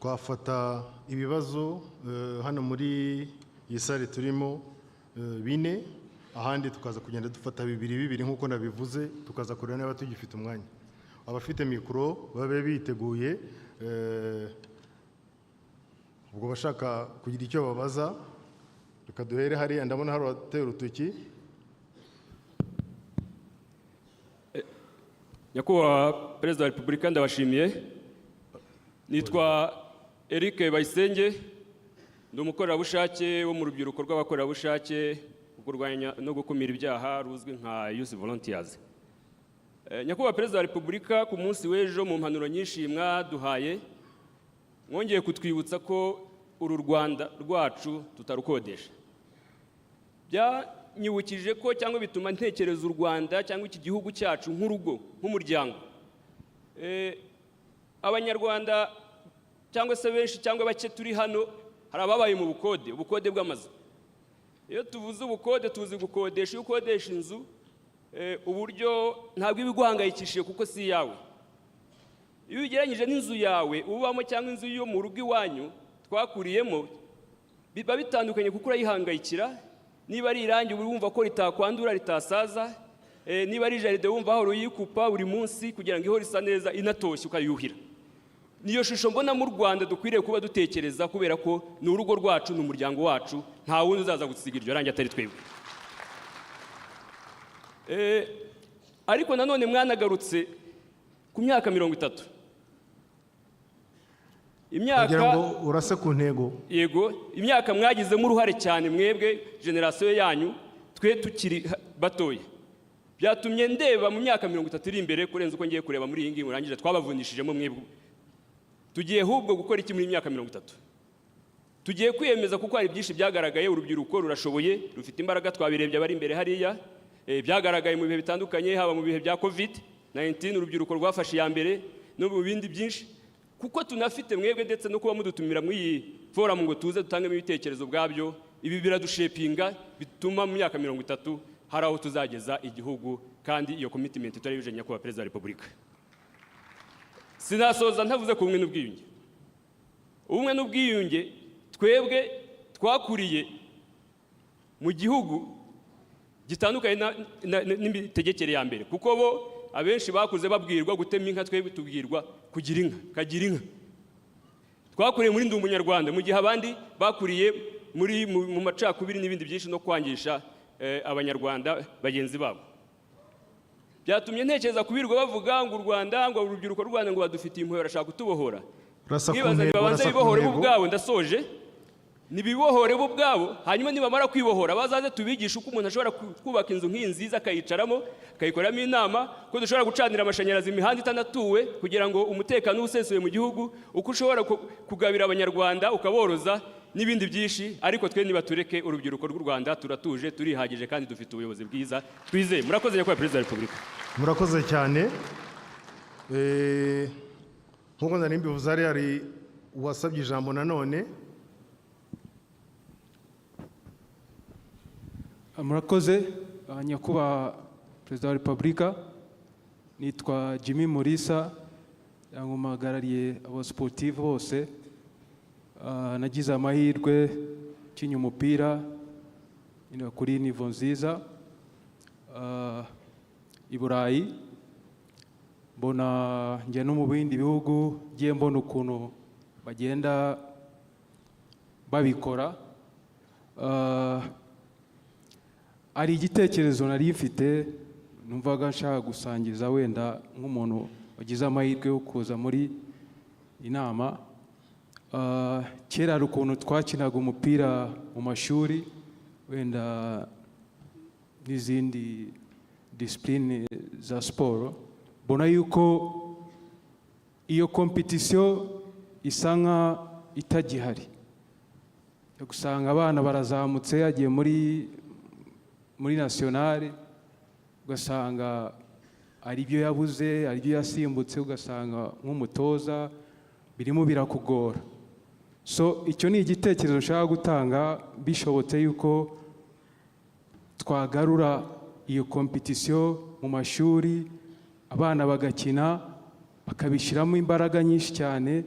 Twafata ibibazo hano muri iyi salle turimo bine, ahandi tukaza kugenda dufata bibiri bibiri nk'uko nabivuze, tukaza kureba niba tugifite umwanya. Abafite mikoro babe biteguye, ubwo bashaka kugira icyo babaza. Reka duhere hariya, ndabona hari uwatera urutoki. Nyakubahwa Perezida wa Repubulika, ndabashimiye. Nitwa Eric Bayisenge, ndi umukorerabushake wo mu rubyiruko rw'abakorerabushake mu kurwanya no gukumira ibyaha ruzwi nka Youth Volunteers. Nyakubahwa Perezida wa Repubulika, ku munsi w'ejo mu mpanuro nyinshi mwaduhaye, mwongeye kutwibutsa ko uru Rwanda rwacu tutarukodesha. Byanyibukije ko cyangwa bituma ntekereza u Rwanda cyangwa iki gihugu cyacu nk'urugo, nk'umuryango. Abanyarwanda cyangwa se benshi cyangwa bake turi hano, hari ababaye mu bukode, ubukode bw'amazu. Iyo tuvuze ubukode, tuzi gukodesha. Iyo ukodesha inzu, uburyo ntabwo iba iguhangayikishije kuko si iyawe. Iyo ugereranyije n'inzu yawe ubamo cyangwa inzu yo mu rugo iwanyu twakuriyemo, biba bitandukanye kuko urayihangayikira. Niba ari irangi, uba wumva ko ritakwandura, ritasaza. Niba ari jardin, wumva aho uyikupa buri munsi kugira ngo ihore isa neza, inatoshye, ukayuhira. Niyo shusho mbona mu Rwanda dukwiriye kuba dutekereza, kubera ko ni urugo rwacu, ni umuryango wacu. Nta wundi uzaza gusiga iryo rangi atari twebwe. Ariko nanone mwanagarutse ku myaka 30, imyaka Kugira ngo urase ku ntego. Yego, imyaka mwagizemo uruhare cyane mwebwe, génération yanyu, twe tukiri batoya. Byatumye ndeba mu myaka 30 iri imbere kurenza uko ngiye kureba muri iyi ngiyi murangije twabavunishijemo mwebwe. Tugiye ahubwo gukora iki muri iyi myaka 30 tugiye kwiyemeza? Kuko hari byinshi byagaragaye, urubyiruko rurashoboye, rufite imbaraga, twabirebye abari imbere hariya. Byagaragaye mu bihe bitandukanye, haba mu bihe bya COVID 19, urubyiruko rwafashe iya mbere, no mu bindi byinshi. Kuko tunafite mwebwe, ndetse no kuba mudutumira muri iyi forum ngo tuze dutangemo ibitekerezo ubwabyo, ibi biradushapinga, bituma mu myaka 30 hari aho tuzageza igihugu. Kandi iyo commitment turayuje, Nyakubahwa Perezida wa Repubulika. Sinasoza ntavuze ku bumwe n'ubwiyunge. Ubumwe n'ubwiyunge, twebwe twakuriye mu gihugu gitandukanye n'imitegekere ya mbere, kuko bo abenshi bakuze babwirwa gutema inka, twebwe tubwirwa kugira inka, kagira inka. Twakuriye muri Ndi Umunyarwanda, mu gihe abandi bakuriye muri mu macakubiri n'ibindi byinshi no kwangisha Abanyarwanda bagenzi babo. Byatumye ntekereza kubirwa bavuga ngo u Rwanda, ngo urubyiruko rw'u Rwanda ngo badufitiye impuhwe, barashaka kutubohora. Urasa ku Mwibaza ntego, nibabanze urasa ku bibohore bo ntego. ubwabo. Ndasoje. Nibibohore bo ubwabo, hanyuma nibamara kwibohora bazaze tubigishe uko umuntu ashobora kubaka inzu nk'iyi nziza, akayicaramo, akayikoreramo inama, ko dushobora gucanira amashanyarazi imihanda itanatuwe kugira ngo umutekano ube usesuye mu gihugu, uko ushobora kugabira Abanyarwanda ukaboroza n'ibindi byinshi. Ariko twe nibatureke, urubyiruko rw'u Rwanda turatuje, turihagije kandi dufite ubuyobozi bwiza twizeye. Murakoze, Nyakubahwa Perezida wa Repubulika. Murakoze cyane. Nk'uko nari mbivuze, hari uwasabye ijambo nanone. Murakoze, Nyakubahwa Perezida wa Repubulika. Nitwa Jimmy Mulisa, mpagarariye abasportifu bose. Nagize amahirwe nkinnye umupira nyine kuri niveau nziza i Burayi, mbona njya no mu bindi bihugu, ngiye mbona ukuntu bagenda babikora. Hari igitekerezo nari mfite numvaga nshaka gusangiza wenda nk'umuntu wagize amahirwe yo kuza muri inama. Kera hari ukuntu twakinaga umupira mu mashuri, wenda n'izindi discipline za siporo, mbona yuko iyo compétition isa nka itagihari. Gusanga abana barazamutse, yagiye muri nationale, ugasanga hari ibyo yabuze, hari ibyo yasimbutse, ugasanga nk'umutoza birimo birakugora. So icyo ni igitekerezo nshaka gutanga, bishobotse yuko twagarura iyo compétition mu mashuri, abana bagakina, bakabishyiramo imbaraga nyinshi cyane.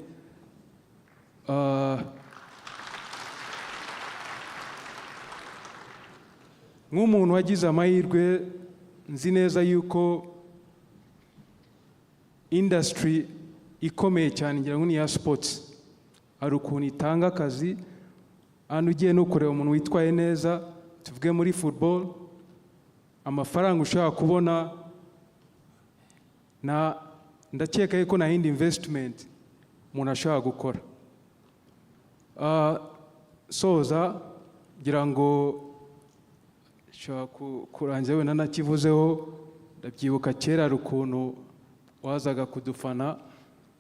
Nk'umuntu wagize amahirwe, nzi neza yuko industry ikomeye cyane, ngira ngo ni iya sports, hari ukuntu itanga akazi. Hano ugiye no kureba umuntu witwaye neza, tuvuge muri football, amafaranga ushobora kubona na ndakeka yuko nta yindi investment umuntu ashobora gukora. Soza ngira ngo nshobora kurangiza wenda nakivuzeho. Ndabyibuka kera hari ukuntu wazaga kudufana,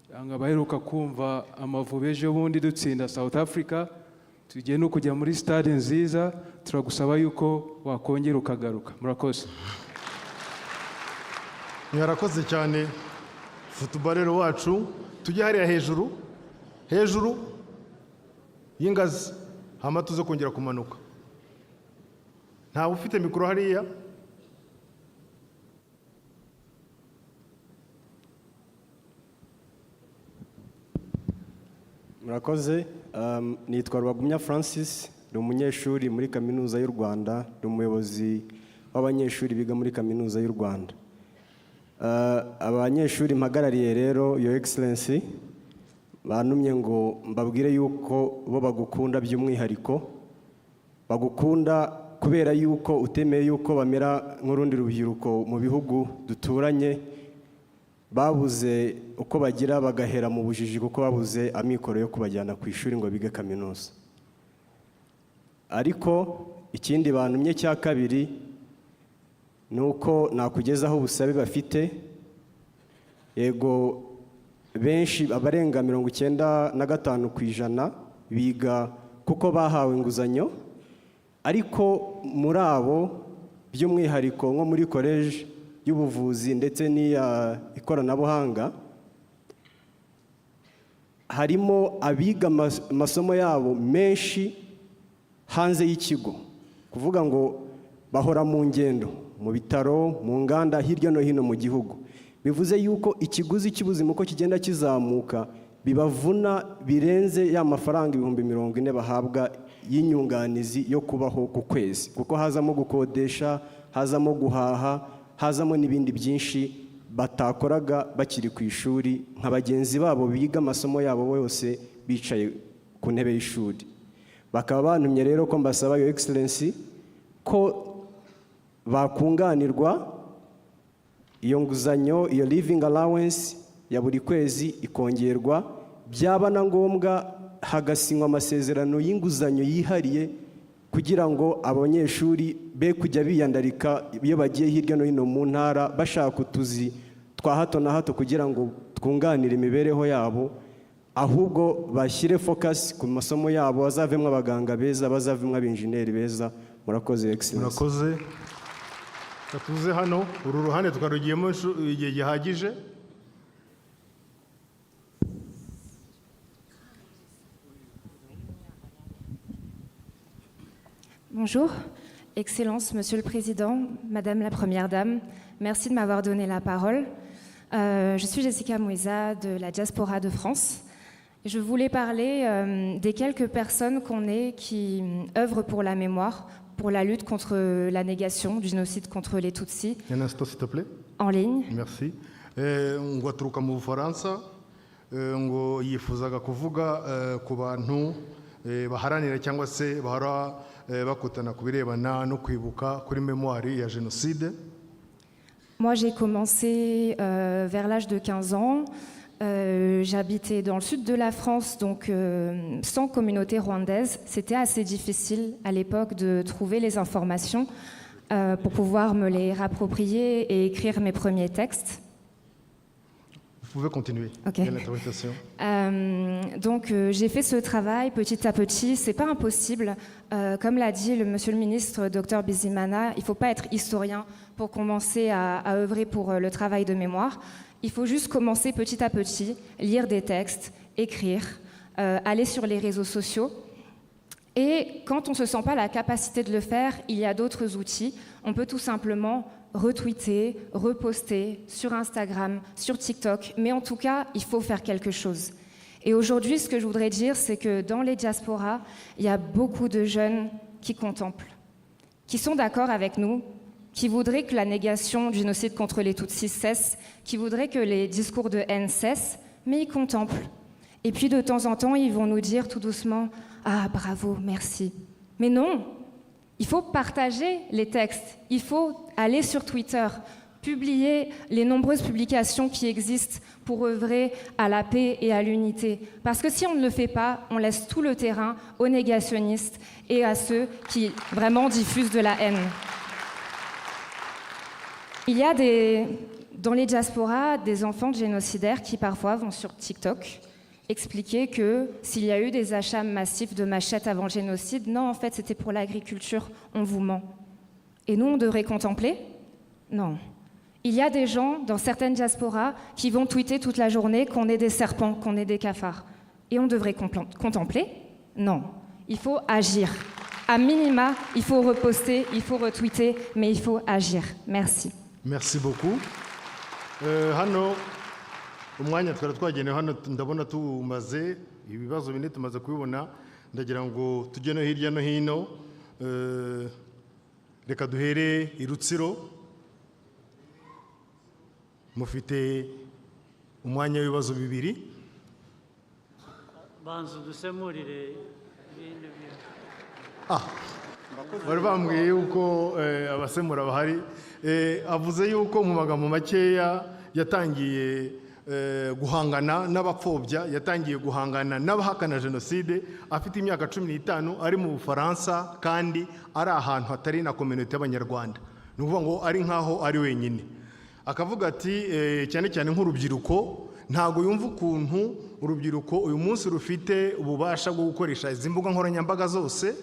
cyangwa abaheruka kumva Amavubi ejo bundi dutsinda South Africa, tugiye no kujya muri stade nziza. Turagusaba yuko wakongera ukagaruka. Murakoze. Mwarakoze cyane, footballer wacu. Tujye hariya hejuru, hejuru y'ingazi, hama tuze kongera kumanuka. Ntawe ufite mikoro hariya. Murakoze. Nitwa Rwagumya Francis, ni umunyeshuri muri Kaminuza y'u Rwanda, ni umuyobozi w'abanyeshuri biga muri Kaminuza y'u Rwanda. Abanyeshuri mpagarariye rero, Your Excellency, bantumye ngo mbabwire yuko bo bagukunda by'umwihariko, bagukunda kubera yuko utemeye yuko bamera nk'urundi rubyiruko mu bihugu duturanye babuze uko bagira, bagahera mu bujiji kuko babuze amikoro yo kubajyana ku ishuri ngo bige kaminuza. Ariko ikindi bantumye cya kabiri ni uko nakugezaho ubusabe bafite. Yego, benshi, abarenga 95% biga kuko bahawe inguzanyo, ariko muri abo by'umwihariko nko muri koleji y'ubuvuzi ndetse n'iya ikoranabuhanga, harimo abiga amasomo yabo menshi hanze y'ikigo, kuvuga ngo bahora mu ngendo, mu bitaro, mu nganda, hirya no hino mu gihugu. Bivuze yuko ikiguzi cy'ubuzima uko kigenda kizamuka bibavuna birenze ya mafaranga 40,000 bahabwa y'inyunganizi yo kubaho ku kwezi, kuko hazamo gukodesha, hazamo guhaha, hazamo n'ibindi byinshi batakoraga bakiri ku ishuri nka bagenzi babo biga amasomo yabo yose bicaye ku ntebe y'ishuri. Bakaba bantumye rero ko mbasaba, Your Excellency, ko bakunganirwa iyo nguzanyo, iyo living allowance ya buri kwezi ikongerwa, byaba na ngombwa hagasinywa amasezerano y'inguzanyo yihariye kugira ngo abanyeshuri be kujya biyandarika iyo bagiye hirya no hino mu ntara bashaka utuzi twa hato na hato kugira ngo twunganire imibereho yabo, ahubwo bashyire focus ku masomo yabo, bazavemo abaganga beza, bazavemo abinjeniyeri beza. Murakoze, Excellence. Murakoze. Reka tuze hano, uru ruhande twarugiyemo igihe gihagije. Bonjour, Excellence, Monsieur le Président, Madame la Première Dame, merci de m'avoir donné la parole. Je suis Jessica Mouiza de la diaspora de France. Je voulais parler des quelques personnes qu'on est qui œuvrent pour la mémoire, pour la lutte contre la négation du génocide contre les Tutsis Un instant, s'il te plaît. En ligne. Merci. Ngo aturuka mu Bufaransa, ngo yifuzaga kuvuga ku bantu baharanira cyangwa se bahora bakutana ku birebana no kwibuka kuri mémoire ya jenoside. Moi, j'ai commencé vers l'âge de 15 ans. J'habitais dans le sud de la France, donc sans communauté rwandaise. C'était assez difficile à l'époque de trouver les informations pour pouvoir me les rapproprier et écrire mes premiers textes. Vous pouvez continuer. Ok. Il y a l'interprétation. Donc j'ai fait ce travail petit à petit. C'est pas impossible. Comme l'a dit le monsieur le ministre, Dr Bizimana, il faut pas être historien pour commencer à œuvrer pour le travail de mémoire. Il faut juste commencer petit à petit, lire des textes, écrire, aller sur les réseaux sociaux. Et quand on ne se sent pas la capacité de le faire, il y a d'autres outils. On peut tout simplement retweeter, reposter sur Instagram, sur TikTok. Mais en tout cas, il faut faire quelque chose. Et aujourd'hui, ce que je voudrais dire, c'est que dans les diasporas, il y a beaucoup de jeunes qui contemplent, qui sont d'accord avec nous, qui voudraient que la négation du génocide contre les Tutsis cesse, qui voudraient que les discours de haine cessent, mais ils contemplent. Et puis de temps en temps, ils vont nous dire tout doucement: «Ah, bravo, merci.» Mais non, il faut partager les textes, il faut aller sur Twitter, publier les nombreuses publications qui existent pour œuvrer à la paix et à l'unité. Parce que si on ne le fait pas, on laisse tout le terrain aux négationnistes et à ceux qui vraiment diffusent de la haine. Il y a dans les diasporas des enfants de génocidaires qui parfois vont sur TikTok expliquer que s'il y a eu des achats massifs de machettes avant le génocide, non, en fait, c'était pour l'agriculture, on vous ment. Et nous, on devrait contempler? Non. Il y a des gens dans certaines diasporas qui vont tweeter toute la journée qu'on est des serpents, qu'on est des cafards. Et on devrait contempler? Non. Il faut agir. À minima, il faut reposter, il faut retweeter, mais il faut agir. Merci. Merci beaucoup. Hano umwanya twari twagenewe hano ndabona tuwumaze, ibibazo bine tumaze kubibona. Ndagira ngo tujye no hirya no hino. Reka duhere i Rutsiro, mufite umwanya w'ibibazo bibiri. Banza udusemurire ibindi bintu. Bari bambwiye yuko abasemura bahari. Avuze yuko mu magambo makeya yatangiye guhangana n'abapfobya, yatangiye guhangana n'abahakana jenoside afite imyaka 15, ari mu Bufaransa kandi ari ahantu hatari na communauté y'Abanyarwanda, ni ukuvuga ngo ari nk'aho ari wenyine. Akavuga ati cyane cyane nk'urubyiruko, ntabwo yumva ukuntu urubyiruko uyu munsi rufite ububasha bwo gukoresha izi mbuga nkoranyambaga zose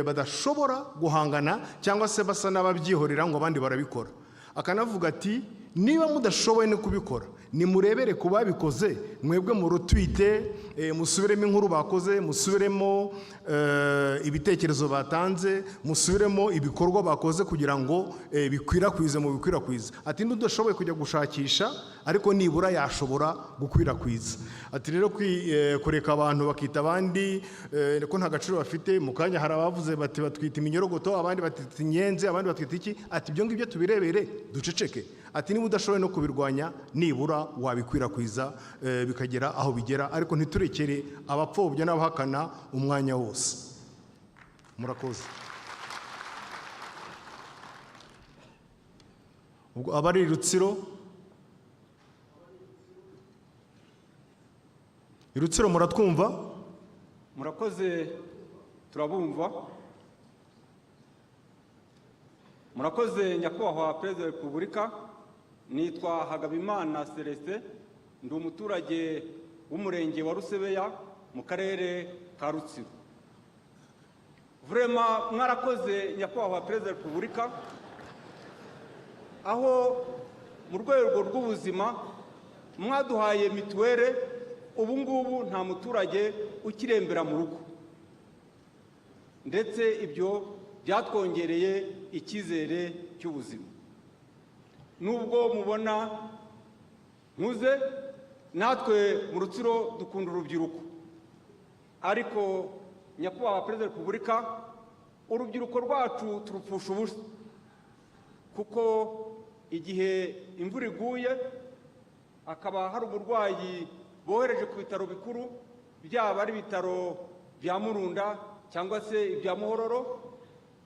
badashobora guhangana cyangwa se basa n'ababyihorera ngo abandi barabikora. Akanavuga ati niba mudashoboye no kubikora, nimurebere ku babikoze, mwebwe muretweete, musubiremo inkuru bakoze, musubiremo ibitekerezo batanze, musubiremo ibikorwa bakoze kugira ngo bikwirakwize mu bikwirakwiza. Ati n'udashoboye kujya gushakisha, ariko nibura yashobora gukwirakwiza. Ati rero kureka abantu bakita abandi ko nta gaciro bafite. Mu kanya hari abavuze bati batwita iminyorogoto, abandi batwita inyenzi, abandi batwita iki. Ati ibyo ngibyo tubirebere duceceke? Ati niba udashoboye no kubirwanya, nibura wabikwirakwiza bikagera aho bigera, ariko ntiturekere abapfobya n'abahakana umwanya wose. Murakoze. Ubwo abari i Rutsiro, i Rutsiro muratwumva? Murakoze, turabumva. Murakoze, nyakubahwa Perezida wa Repubulika. Nitwa Hagabimana Celestin, ndi umuturage w'umurenge wa Rusebeya mu karere ka Rutsiro. Vraiment mwarakoze, nyakubahwa Perezida wa Repubulika, aho mu rwego rw'ubuzima mwaduhaye mituweli. Ubu ngubu nta muturage ukirembera mu rugo, ndetse ibyo byatwongereye icyizere cy'ubuzima. Nubwo mubona nkuze, natwe mu Rutsiro dukunda urubyiruko, ariko nyakubahwa Perezida wa Repubulika, urubyiruko rwacu turupfusha ubusa, kuko igihe imvura iguye hakaba hari umurwayi bohereje ku bitaro bikuru, byaba ari ibitaro bya Murunda cyangwa se ibya Muhororo,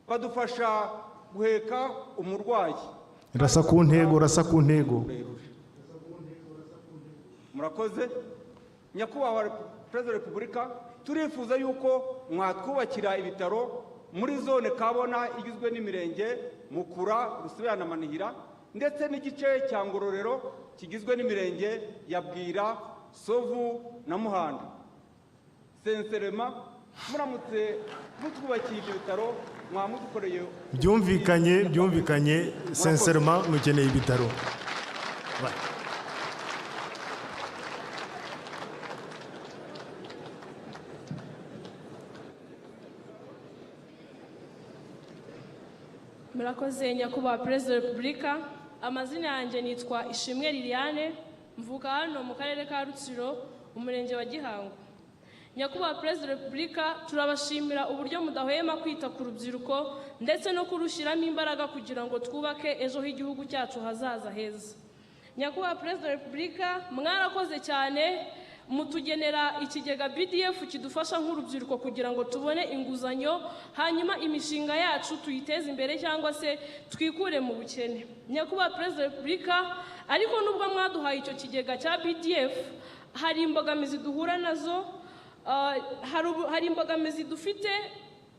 badufasha guheka umurwayi. Rasa ku ntego, rasa ku ntego. Murakoze, nyakubahwa Perezida wa Repubulika. Turifuza yuko mwatwubakira ibitaro muri zone Kabona igizwe n'imirenge Mukura, Rusebeya na Manihira, ndetse n'igice cya Ngororero kigizwe n'imirenge ya Bwira, Sovu na Muhanda. Sincèrement, muramutse mutwubakiye ibyo bitaro mwamudukoreye. Byumvikanye, byumvikanye. Sincèrement, mukeneye ibitaro. Bye. Murakoze, nyakubahwa Perezida wa Repubulika. Amazina yanjye nitwa Ishimwe Liliane, mvuka hano mu karere ka Rutsiro. Umurenge wa Gihango. Nyakubahwa Perezida wa Repubulika, turabashimira uburyo mudahwema kwita ku rubyiruko ndetse no kurushyiramo imbaraga kugira ngo twubake ejo h'igihugu cyacu hazaza heza. Nyakubahwa Perezida wa Repubulika, mwarakoze cyane mutugenera ikigega BDF kidufasha nk'urubyiruko kugira ngo tubone inguzanyo, hanyuma imishinga yacu tuyiteze imbere cyangwa se twikure mu bukene. Nyakubahwa Perezida wa Repubulika, ariko nubwo mwaduhaye icyo kigega cya BDF, hari imbogamizi duhura nazo. Hari imbogamizi dufite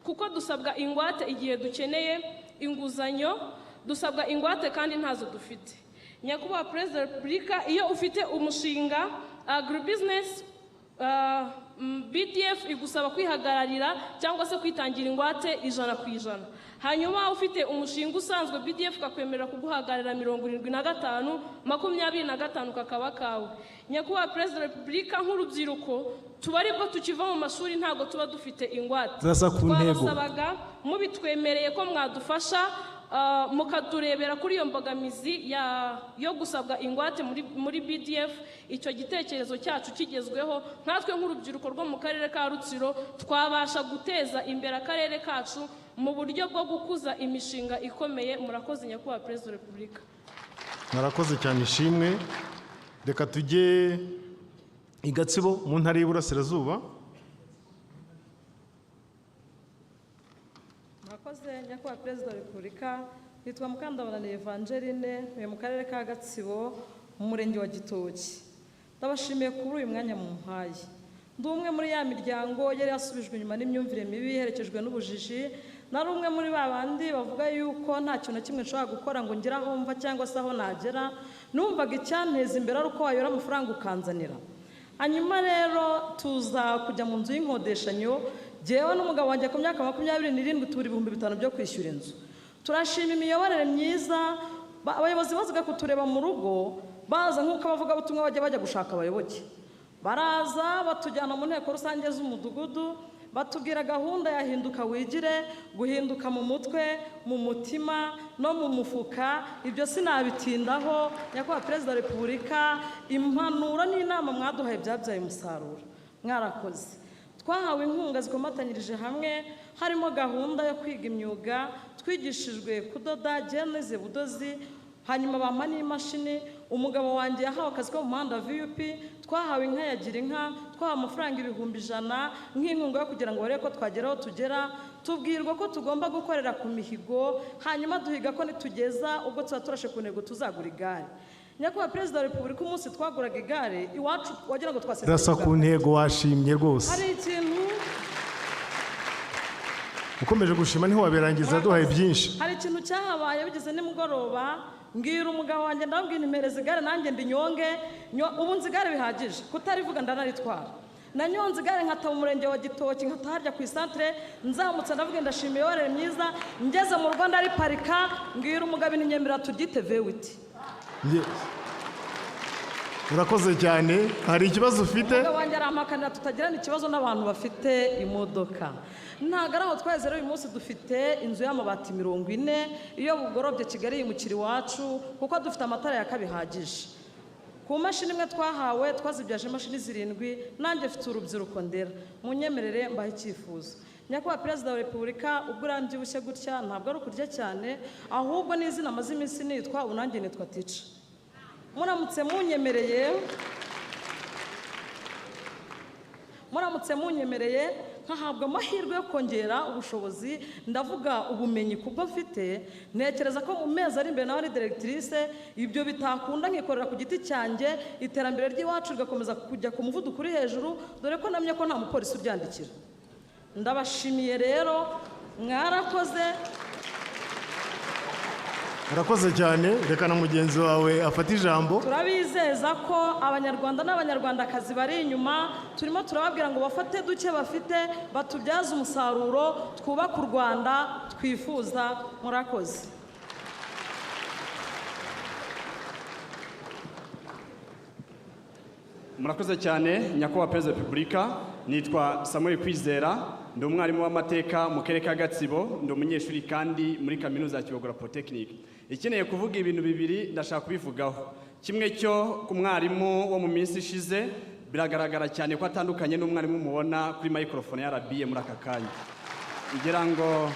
kuko dusabwa ingwate igihe dukeneye inguzanyo, dusabwa ingwate kandi ntazo dufite. Nyakubahwa Perezida wa Repubulika, iyo ufite umushinga agribusiness, BDF igusaba kwihagararira cyangwa se kwitangira ingwate 100%. Hanyuma ufite umushinga usanzwe, BDF kakwemerera kuguhagararira 75, 25 kakaba kawe. Nyakubahwa Perezida wa Repubulika, nk'urubyiruko tuba aribwo tukiva mu mashuri, ntabwo tuba dufite ingwate. Rasa ku ntego. Twabasabaga mubitwemereye ko mwadufasha, mukaturebera kuri iyo mbogamizi yo gusabwa ingwate muri BDF. Icyo gitekerezo cyacu kigezweho, nkatwe nk'urubyiruko rwo mu karere ka Rutsiro twabasha guteza imbere akarere kacu mu buryo bwo gukuza imishinga ikomeye. Murakoze, Nyakubahwa Perezida wa Repubulika. Murakoze cyane, Ishimwe. Reka tujye i Gatsibo mu Ntara y'Iburasirazuba. Murakoze, Nyakubahwa Perezida wa Repubulika. Nitwa Mukandabanane Evangeline, ntuye mu karere ka Gatsibo, mu murenge wa Gitoki. Ndabashimiye kuri uyu mwanya mumpaye. Ndi umwe muri ya miryango yari yasubijwe inyuma n'imyumvire mibi iherekejwe n'ubujiji. Nari umwe muri ba bandi bavuga yuko nta kintu na kimwe nshobora gukora ngo ngere aho mva cyangwa se aho nagera. Numvaga icyanteza imbere ari uko wayora amafaranga ukanzanira. Hanyuma rero tuza kujya mu nzu y'inkodeshanyo, jyewe n'umugabo wanjye ku myaka 27 tubura 5000 byo kwishyura inzu. Turashima imiyoborere myiza, abayobozi bazaga kutureba mu rugo, baza nk'uko abavugabutumwa bajya bajya gushaka abayoboke. Baraza batujyana mu nteko rusange z'umudugudu, batubwira gahunda ya Hinduka Wigire, guhinduka mu mutwe, mu mutima no mu mufuka. Ibyo sinabitindaho, Nyakubahwa Perezida wa Repubulika, impanuro n'inama mwaduhaye byabyaye umusaruro. Mwarakoze. Twahawe inkunga zikomatanyirije hamwe, harimo gahunda yo kwiga imyuga, twigishijwe kudoda, nize budozi, hanyuma bampa n'imashini. Umugabo wanjye yahawe akazi ko mu muhanda VUP, twahawe inka ya gira inka, twahawe amafaranga 100,000 nk'inkunga yo kugira ngo barebe ko twagera aho tugera. Tubwirwa ko tugomba gukorera ku mihigo, hanyuma duhiga ko nitugeza ubwo tuba turashe ku ntego tuzagura igare. Nyakubahwa Perezida wa Repubulika, umunsi twaguraga igare iwacu wagira ngo twasezeranye. Rasa ku ntego, washimye rwose. Hari ikintu Ukomeje gushima niho wabirangiza, duhaye byinshi. Hari ikintu cyahabaye bigeze nimugoroba, mbwira umugabo wanjye, ndamubwira impereza igare nanjye ndinyonge. Ubu nzi igare bihagije, kutarivuga ndanaritwara. Nanyonze igare nkata mu murenge wa Gitoki, nkata harya ku isantere, nzamutse ndavuga ndashima imiyoborere myiza. Ngeze mu rugo ndariparika, mbwira umugabo inyemerera turyite vewiti. Urakoze cyane. Hari ikibazo ufite? Umugabo wanjye arampakanira tutagirana ikibazo n'abantu bafite imodoka. Ntabwo ari aho twaheze rero, uyu munsi dufite inzu y'amabati 40. Iyo bugorobye Kigali yimukira iwacu kuko dufite amatara yaka bihagije. Ku mashini imwe twahawe twazibyaje imashini 7, nanjye mfite urubyiruko ndera. Munyemerere mbahe icyifuzo. Nyakubahwa Perezida wa Repubulika, ubwo urambyibushye gutya ntabwo ari ukurya cyane, ahubwo n'izina amaze iminsi nitwa, ubu nanjye nitwa Tica. Muramutse munyemereye nkahabwa amahirwe yo kongera ubushobozi, ndavuga ubumenyi kubwo mfite, ntekereza ko mu mezi ari imbere nawe ari directrice, ibyo bitakunda nkikorera ku giti cyanjye, iterambere ry'iwacu rigakomeza kujya ku muvuduko uri hejuru, dore ko namye ko nta mupolisi uryandikira. Ndabashimiye rero, mwarakoze. Murakoze cyane. Reka na mugenzi wawe afate ijambo. Turabizeza ko Abanyarwanda n'Abanyarwandakazi bari inyuma, turimo turababwira ngo bafate duke bafite batubyaze umusaruro, twubake u Rwanda twifuza. Murakoze. Murakoze cyane, Nyakubahwa Perezida wa Repubulika. Nitwa Samuel Kwizera, ndi umwarimu w'amateka mu karere ka Gatsibo, ndi umunyeshuri kandi muri kaminuza ya Kibogora Polytechnic. Ikeneye kuvuga ibintu bibiri ndashaka kubivugaho. Kimwe cyo ku mwarimu wo mu minsi ishize Biragaragara cyane ko atandukanye n'umwarimu mubona kuri microphone ya RBA muri aka kanya. Ngira ngo,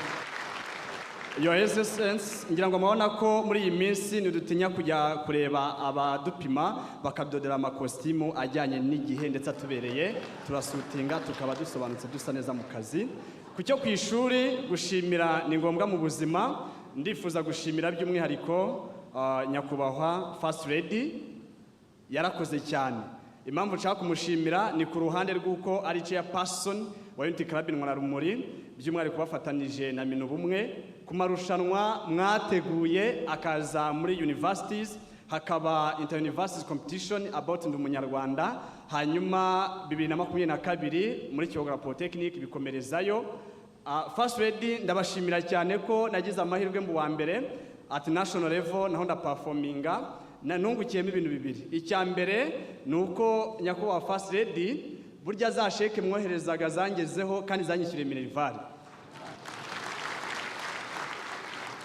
Your Excellency, ngira ngo mubona ko muri iyi minsi ntidutinya kujya kureba abadupima bakadodera amakositimu ajyanye n'igihe ndetse atubereye. Turasutinga, tukaba dusobanutse, dusa neza mu kazi. Ku cyo ku ishuri, gushimira ni ngombwa mu buzima. Ndifuza gushimira by'umwihariko nyakubahwa First Lady, yarakoze cyane. Impamvu nshaka kumushimira ni ku ruhande rw'uko ari chairperson wa Unity Club Intwararumuri, by'umwihariko bafatanije na Minubumwe ku marushanwa mwateguye, akaza muri universities, hakaba inter universities competition about Ndi Umunyarwanda, hanyuma 2022 muri Kibogora Polytechnic bikomerezayo. First Lady, ndabashimira cyane ko nagize amahirwe mu wa mbere at national level, naho ndaperforminga. Nungukiyemo ibintu bibiri. Icya mbere ni uko nyakubahwa First Lady, burya za sheke mwoherezaga zangezeho kandi zanyishyuriye minerval.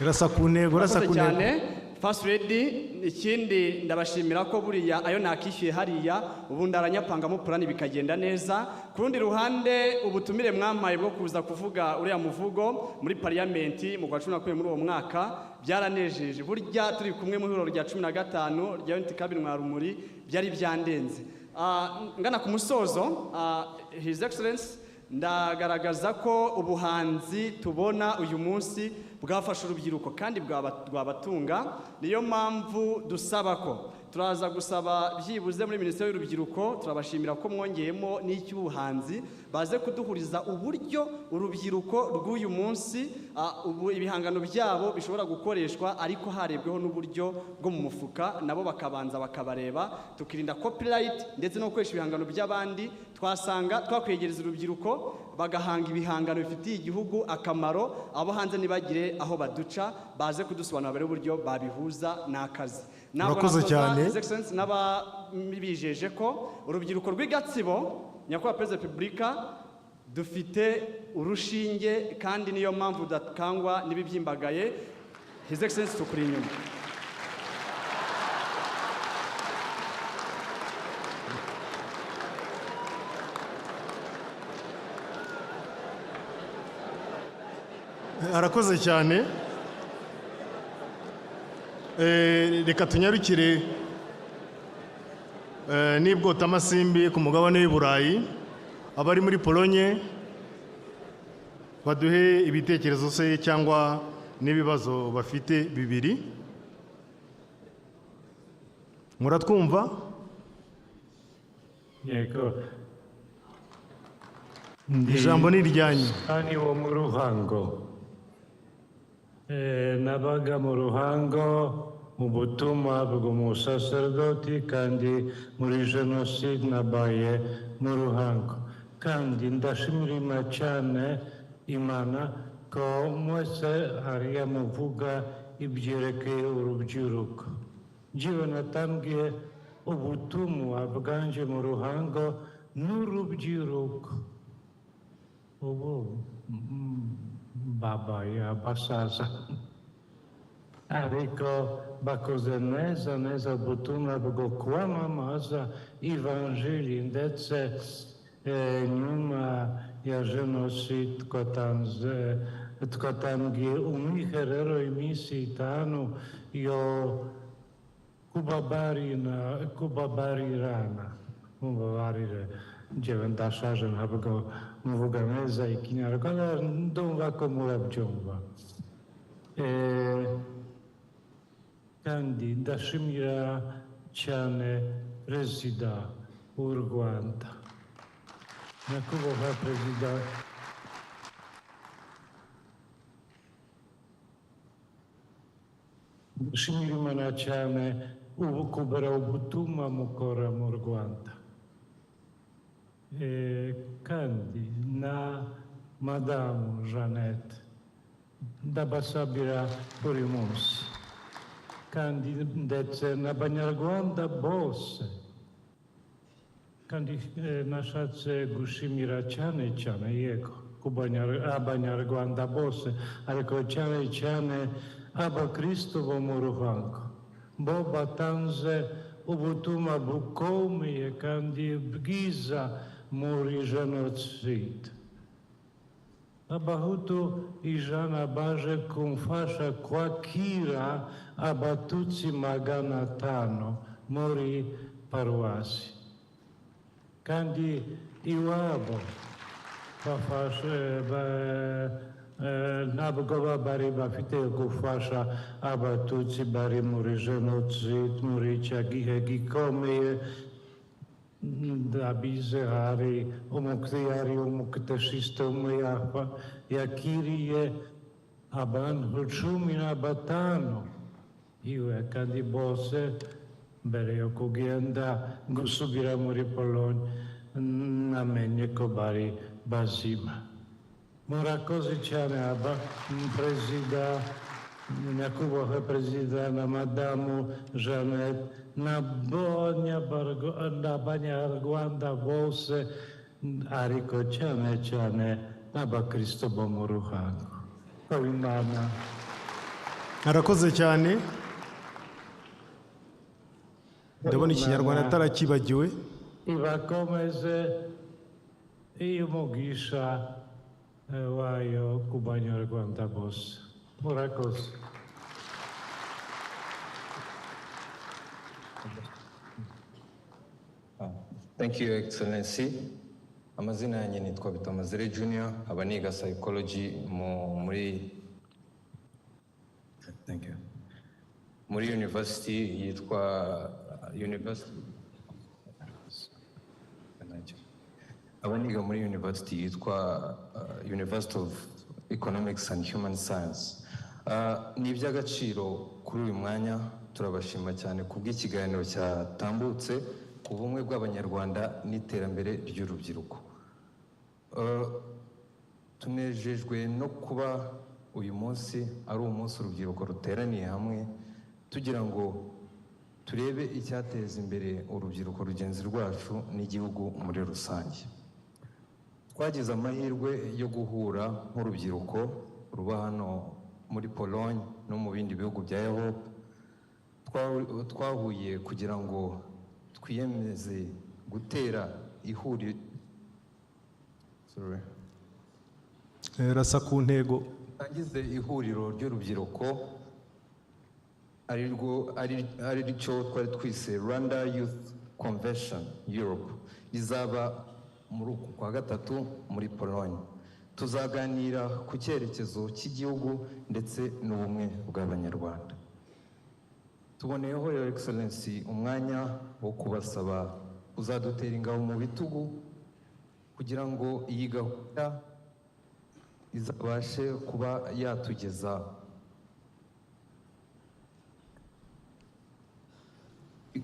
Rasa ku ntego, rasa Murakoze ku ntego. cyane, First Lady. Ikindi, ndabashimira ko buriya ayo nakishyuye hariya ubundi aranyapangamo plan bikagenda neza. Ku rundi ruhande, ubutumire mwampaye bwo kuza kuvuga uriya muvugo muri parliament mu kwa 11 muri uwo mwaka byaranejeje. Burya turi kumwe mu ihuriro rya 15 rya Unity Club Intwararumuri byari byandenze. Ngana ku musozo, His Excellence, ndagaragaza ko ubuhanzi tubona uyu munsi bwafasha urubyiruko kandi bwabatunga. Niyo mpamvu dusaba ko turaza gusaba byibuze muri Minisiteri y'Urubyiruko, turabashimira ko mwongeyemo n'icy'ubuhanzi, baze kuduhuriza uburyo urubyiruko rw'uyu munsi, ubu ibihangano byabo bishobora gukoreshwa, ariko harebweho n'uburyo bwo mu mufuka, nabo bakabanza bakabareba, tukirinda copyright ndetse no gukoresha ibihangano by'abandi. Twasanga twakwegereza urubyiruko bagahanga ibihangano bifitiye igihugu akamaro, abo hanze ntibagire aho baduca, baze kudusobanurira barebe uburyo babihuza n'akazi. Ntabwo Murakoze nasoza, cyane. His Excellency, n'ababijeje ko urubyiruko rw'i Gatsibo, nyakubahwa Perezida wa Repubulika, dufite urushinge kandi niyo mpamvu udakangwa n'ibibyimbagaye. His Excellency, tukuri inyuma. Arakoze cyane. Reka tunyarukire n'ibwotamasimbi ku mugabane w'i Burayi. Abari muri Polonye baduhe ibitekerezo se cyangwa n'ibibazo bafite bibiri. Muratwumva? Yego. Ijambo ni iryanyu. Ani wo mu Ruhango. Nabaga mu Ruhango mu butumwa bw'umusaserdoti, kandi muri jenoside nabaye mu Ruhango, kandi ndashimira Imana cyane, Imana ko mwese hariya muvuga ibyerekeye urubyiruko. Njyewe natangiye ubutumwa bwanje mu Ruhango n'urubyiruko. Ubu babaye abasaza, ariko bakoze neza neza ubutumwa bwo kwamamaza ivanjili, ndetse nyuma ya jenoside twatangiye umwiherero iminsi 5 yo kubabarirana. Mubabarire, njyewe ndashaje, ntabwo muvuga neza ikinyarwanda, ndumva ko murabyumva. Kandi ndashimira cyane Perezida w'u Rwanda, nyakubahwa Perezida. Ndashimira Imana cyane ubu kubera ubutumwa mukora mu Rwanda. Kandi na Madamu Jeannette ndabasabira buri munsi, kandi ndetse n'Abanyarwanda bose. Kandi nashatse gushimira cyane cyane, yego, Abanyarwanda bose, ariko cyane cyane abakristo bo mu Ruhango, bo batanze ubutumwa bukomeye kandi bwiza muri jenoside. Abahutu 100 baje kumfasha kwakira Abatutsi 500 muri paruwasi, kandi iwabo bafashe ntabwo bari bafite gufasha Abatutsi bari muri jenoside muri icyo gihe gikomeye. Ndabizi hari umukiriya umukatesista umwe yakiriye abantu 15 iwe, kandi bose mbere yo kugenda gusubira muri Pologne namenye ko bari bazima. Murakoze cyane aba perezida, nyakubahwa perezida na madamu Jeannette n'Abanyarwanda bose, ariko cyane cyane n'abakristo bo mu Ruhango. Imana. Arakoze cyane. Ndabona ikinyarwanda atarakibagiwe. Ibakomeze umugisha wayo ku banyarwanda bose. Murakoze. Thank you, Excellency. Amazina yanjye nitwa Bitamazire Junior, aba niga psychology muri thank you. Muri university yitwa University aba niga muri university yitwa University of Economics and Human Science. Ni iby'agaciro kuri uyu mwanya, turabashima cyane kubw'ikiganiro cyatambutse ku bumwe bw'Abanyarwanda n'iterambere ry'urubyiruko. Tunejejwe no kuba uyu munsi ari umunsi urubyiruko ruteraniye hamwe tugira ngo turebe icyateza imbere urubyiruko rugenzi rwacu n'igihugu muri rusange. Twagize amahirwe yo guhura nk'urubyiruko ruba hano muri Pologne no mu bindi bihugu bya Europe. Twahuye kugira ngo twiyemeze gutera ihuriro rasa ku ntego, tangize ihuriro ry'urubyiruko ari ryo twari twise Rwanda Youth Convention Europe, rizaba muri uku kwa gatatu muri Pologne. Tuzaganira ku cyerekezo cy'igihugu ndetse n'ubumwe bw'Abanyarwanda. Tuboneyeho Your Excellency umwanya wo kubasaba uzadutera ingabo mu bitugu kugira ngo iyi gahunda izabashe kuba yatugeza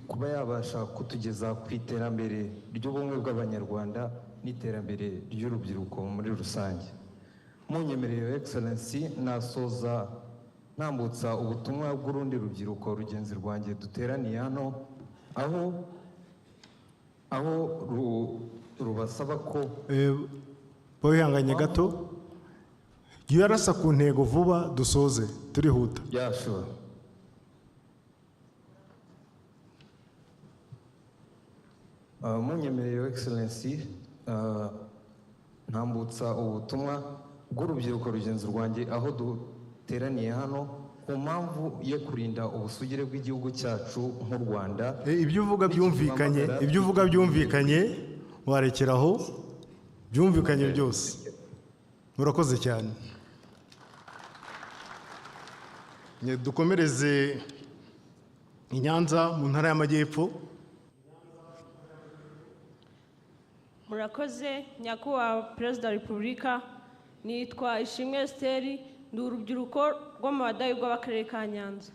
kuba yabasha kutugeza ku iterambere ry'ubumwe bw'Abanyarwanda n'iterambere ry'urubyiruko muri rusange. Munyemereye Your Excellency nasoza ntambutsa ubutumwa bw'urundi rubyiruko rugenzi rwanjye duteraniye hano, aho rubasaba ko wihanganye gato jya urasa ku ntego vuba dusoze turihuta. Yeah, sure. Munyemereye Your Excellency ntambutsa ubutumwa bw'urubyiruko rugenzi rwanjye aho duteraniye hano ku mpamvu yo kurinda ubusugire bw'igihugu cyacu nk'u Rwanda. Ibyo uvuga byumvikanye, ibyo uvuga byumvikanye, warekeraho byumvikanye byose. Murakoze cyane. Dukomereze i Nyanza mu ntara y'Amajyepfo. Murakoze nyakubahwa Perezida wa Repubulika, nitwa Ishimwe Esther, ndi urubyiruko rwo mu Badahigwa b'Akarere ka Nyanza.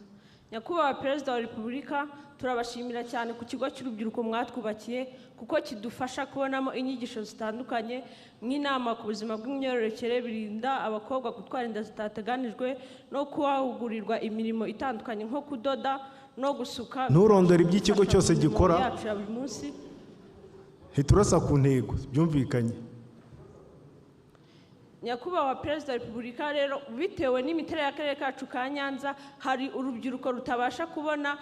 Nyakubahwa Perezida wa Repubulika, turabashimira cyane ku kigo cy'urubyiruko mwatwubakiye kuko kidufasha kubonamo inyigisho zitandukanye nk'inama ku buzima bw'imyororokere, birinda abakobwa gutwara inda zitateganijwe no kubahugurirwa imirimo itandukanye nko kudoda no gusuka. Nturondore iby'ikigo cyose gikora yacu ya buri munsi. Ntiturasa ku ntego byumvikanye. Nyakubahwa Perezida wa Repubulika, rero bitewe n'imiterere y'akarere kacu ka Nyanza, hari urubyiruko rutabasha kubona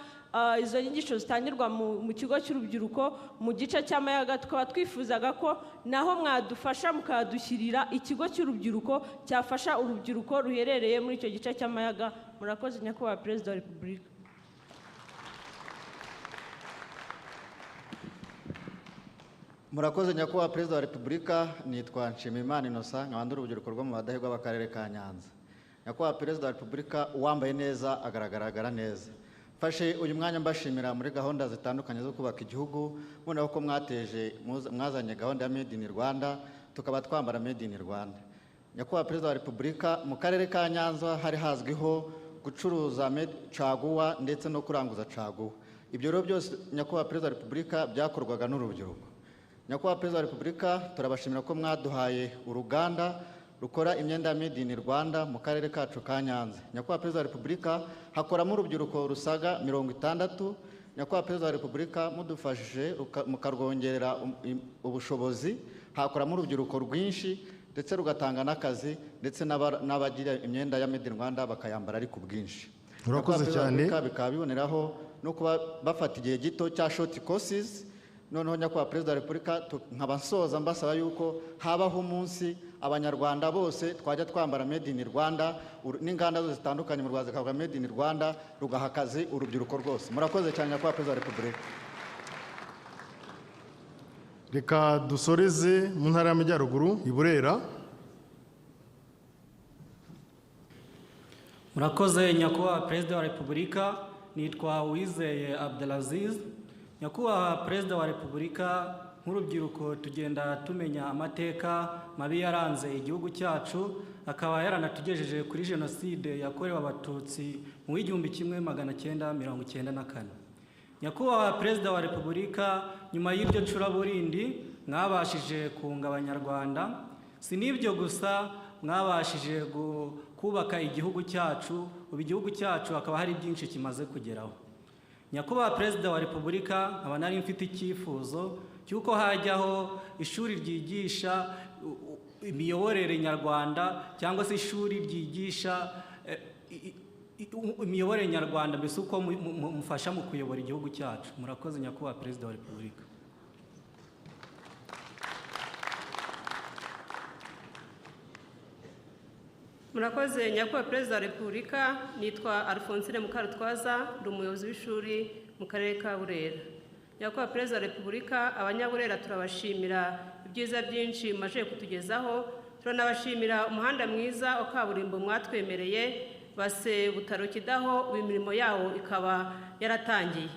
izo nyigisho zitangirwa mu kigo cy'urubyiruko mu gice cy'Amayaga. Tukaba twifuzaga ko naho mwadufasha mukadushyirira ikigo cy'urubyiruko cyafasha urubyiruko ruherereye muri icyo gice cy'Amayaga. Murakoze, Nyakubahwa Perezida wa Repubulika. Murakoze, Nyakubahwa Perezida wa Repubulika. Nitwa Nshimiyimana Innocent, nkaba ndi urubyiruko rwo mu Badahigwa b'akarere ka Nyanza. Nyakubahwa Perezida wa Repubulika, uwambaye neza agaragara neza. Mfashe uyu mwanya mbashimira muri gahunda zitandukanye zo kubaka igihugu, mubona ko mwateje mwazanye gahunda ya Made in Rwanda, tukaba twambara Made in Rwanda. Nyakubahwa Perezida wa Repubulika, mu karere ka Nyanza hari hazwiho gucuruza caguwa ndetse no kuranguza caguwa. Ibyo rero byose, Nyakubahwa Perezida wa Repubulika, byakorwaga n'urubyiruko. Nyakubahwa Perezida wa Repubulika, turabashimira ko mwaduhaye uruganda rukora imyenda ya Made in Rwanda mu karere kacu ka Nyanza. Nyakubahwa Perezida wa Repubulika, hakoramo urubyiruko rusaga 60. Nyakubahwa Perezida wa Repubulika, mudufashije mukarwongerera ubushobozi, hakoramo urubyiruko rwinshi ndetse rugatanga n'akazi, ndetse n'abagira imyenda ya Made in Rwanda bakayambara ari ku bwinshi. Murakoze Nyakubahwa Perezida wa cyane. Repubulika, bikaba biboneraho no kuba bafata igihe gito cya short courses. Noneho, Nyakubahwa Perezida wa Repubulika, nkaba nsoza mbasaba yuko habaho umunsi Abanyarwanda bose twajya twambara Made in Rwanda, n'inganda zose zitandukanye mu Rwanda zikavuga Made in Rwanda, rugaha akazi urubyiruko rwose. Murakoze cyane, Nyakubahwa Perezida wa Repubulika. Reka dusoreze mu Ntara y'Amajyaruguru, i Burera. Murakoze, Nyakubahwa Perezida wa Repubulika. Nitwa Uwizeye Abdelaziz. Nyakubahwa Perezida wa Repubulika, nk'urubyiruko tugenda tumenya amateka mabi yaranze igihugu cyacu, akaba yaranatugejeje kuri Jenoside yakorewe Abatutsi mu w'1994. Nyakubahwa Perezida wa Repubulika, nyuma y'iryo curaburindi mwabashije kunga Abanyarwanda. Si n'ibyo gusa, mwabashije kubaka igihugu cyacu. Ubu igihugu cyacu hakaba hari byinshi kimaze kugeraho. Nyakubahwa Perezida wa Repubulika, nkaba nari mfite icyifuzo cy'uko hajyaho ishuri ryigisha imiyoborere nyarwanda, cyangwa se ishuri ryigisha imiyoborere nyarwanda, mbese uko mufasha mu kuyobora igihugu cyacu. Murakoze, Nyakubahwa Perezida wa Repubulika. Murakoze, Nyakubahwa Perezida wa Repubulika. Nitwa Alphonsine Mukarutwaza, ndi umuyobozi w'ishuri mu karere ka Burera. Nyakubahwa Perezida wa Repubulika, Abanyaburera turabashimira ibyiza byinshi mumaze kutugezaho. Turanabashimira umuhanda mwiza wa kaburimbo mwatwemereye Base Butaro Kidaho, ubu imirimo yawo ikaba yaratangiye.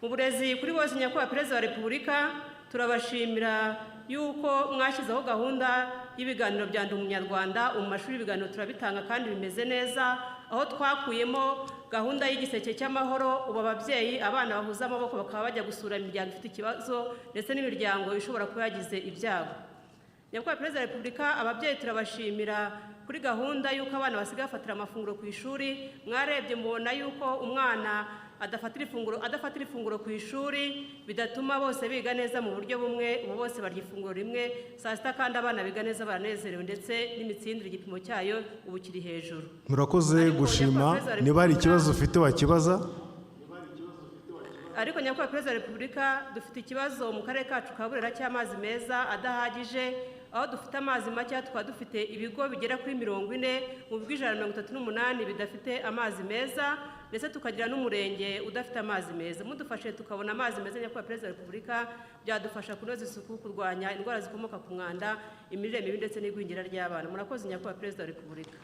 Mu burezi kuri bose, Nyakubahwa Perezida wa Repubulika, turabashimira yuko mwashyizeho gahunda y'ibiganiro bya Ndi Umunyarwanda. Mu mashuri ibiganiro turabitanga kandi bimeze neza, aho twakuyemo gahunda y'igiseke cy'amahoro. Ubu ababyeyi, abana bahuza amaboko bakaba bajya gusura imiryango ifite ikibazo ndetse n'imiryango ishobora kuba yagize ibyago. Nyakubahwa Perezida wa Repubulika, ababyeyi turabashimira kuri gahunda y'uko abana basigaye bafatira amafunguro ku ishuri. Mwarebye mubona yuko umwana adafatira ifunguro ku ishuri bidatuma bose biga neza mu buryo bumwe. Ubu bose barya ifunguro rimwe saa sita, kandi abana biga neza baranezerewe, ndetse n'imitsindire igipimo cyayo ubu kiri hejuru. Murakoze gushima. Niba hari ikibazo ufite wakibaza. Ariko, Nyakubahwa Perezida wa Repubulika, dufite ikibazo mu karere kacu ka Burera cy'amazi meza adahagije, aho dufite amazi make. Tukaba dufite ibigo bigera kuri 40 mu bigo 138 bidafite amazi meza, ndetse tukagira n'umurenge udafite amazi meza. Mudufashe tukabona amazi meza, Nyakubahwa Perezida wa Repubulika, byadufasha kunoza isuku, kurwanya indwara zikomoka ku mwanda, imirire mibi ndetse n'igwingira ry'abana. Murakoze, Nyakubahwa Perezida wa Repubulika.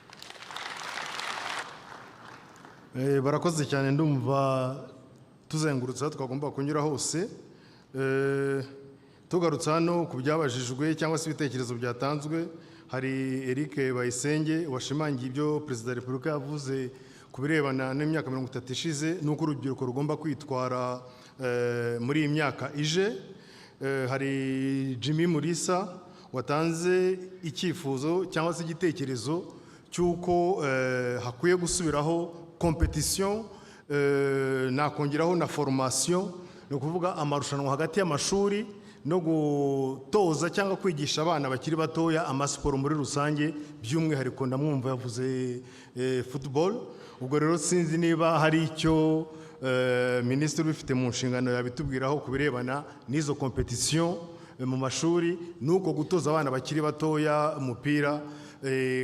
Barakoze cyane. Ndumva tuzengurutse aho twagomba kunyura hose. Tugarutse hano ku byabajijwe cyangwa se ibitekerezo byatanzwe, hari Eric Bayisenge washimangiye ibyo Perezida wa Repubulika yavuze ku birebana n'imyaka 30 ishize n'uko urubyiruko rugomba kwitwara muri iyi myaka ije. Hari Jimmy Murisa watanze icyifuzo cyangwa se igitekerezo cy'uko hakwiye gusubiraho competition, nakongeraho na formation, ni ukuvuga amarushanwa hagati y'amashuri. no gutoza cyangwa kwigisha abana bakiri batoya amasiporo muri rusange, by'umwihariko ndamwumva yavuze football. Ubwo rero sinzi niba hari icyo minisitiri ubifite mu nshingano yabitubwiraho ku birebana n'izo competition mu mashuri, nuko gutoza abana bakiri batoya umupira,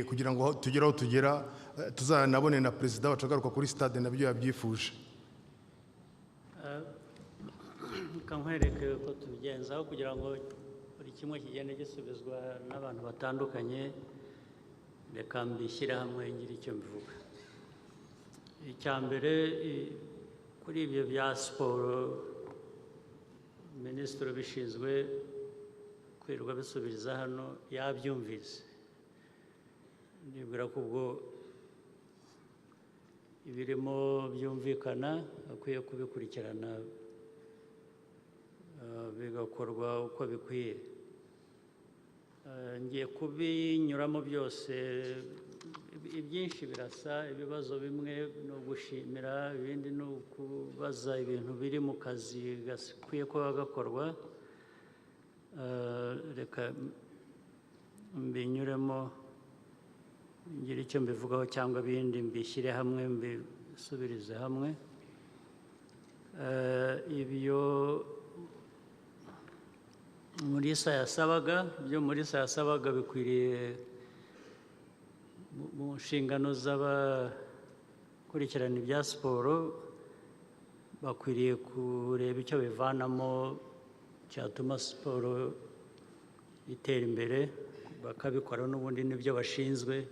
kugira ngo tugere aho tugera, tuzanabone na perezida wacu agaruka kuri stade, nabyo yabyifuje. Reka nkwereke uko tubigenzaho kugira ngo buri kimwe kigende gisubizwa n'abantu batandukanye. Reka mbishyire hamwe ngire icyo mbivuga. Icya mbere, kuri ibyo bya siporo, minisitiri ubishinzwe kwirirwa bisubiriza hano yabyumvise. Nibwira ko ubwo ibirimo byumvikana, akwiye kubikurikirana, bigakorwa uko bikwiye. Ngiye kubinyuramo byose. Ibyinshi birasa, ibibazo bimwe ni ugushimira, ibindi ni ukubaza ibintu biri mu kazi gakwiye kuba gakorwa. Reka mbinyuremo ngire icyo mbivugaho, cyangwa ibindi mbishyire hamwe, mbisubirize hamwe. Ibyo Mulisa yasabaga, ibyo Mulisa yasabaga bikwiriye mu nshingano z'abakurikirana ibya siporo. Bakwiriye kureba icyo bivanamo cyatuma siporo itera imbere, bakabikora, n'ubundi nibyo bashinzwe.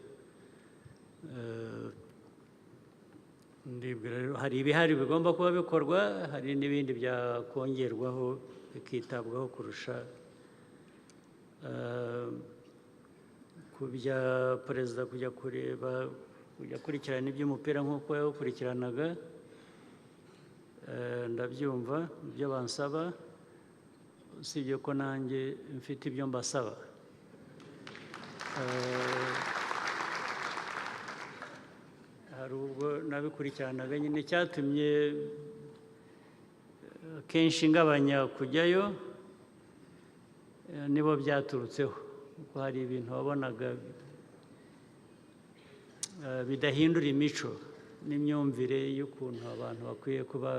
Ndibwira rero hari ibihari bigomba kuba bikorwa, hari n'ibindi byakongerwaho bikitabwaho kurusha. Ku bya perezida kujya kureba, kujya akurikirana iby'umupira nk'uko yawukurikiranaga, ndabyumva ibyo bansaba, usibye ko nanjye mfite ibyo mbasaba. Hari ubwo nabikurikiranaga nyine, cyatumye kenshi ngabanya kujyayo, nibo byaturutseho, kuko hari ibintu wabonaga bidahindura imico n'imyumvire y'ukuntu abantu bakwiye kuba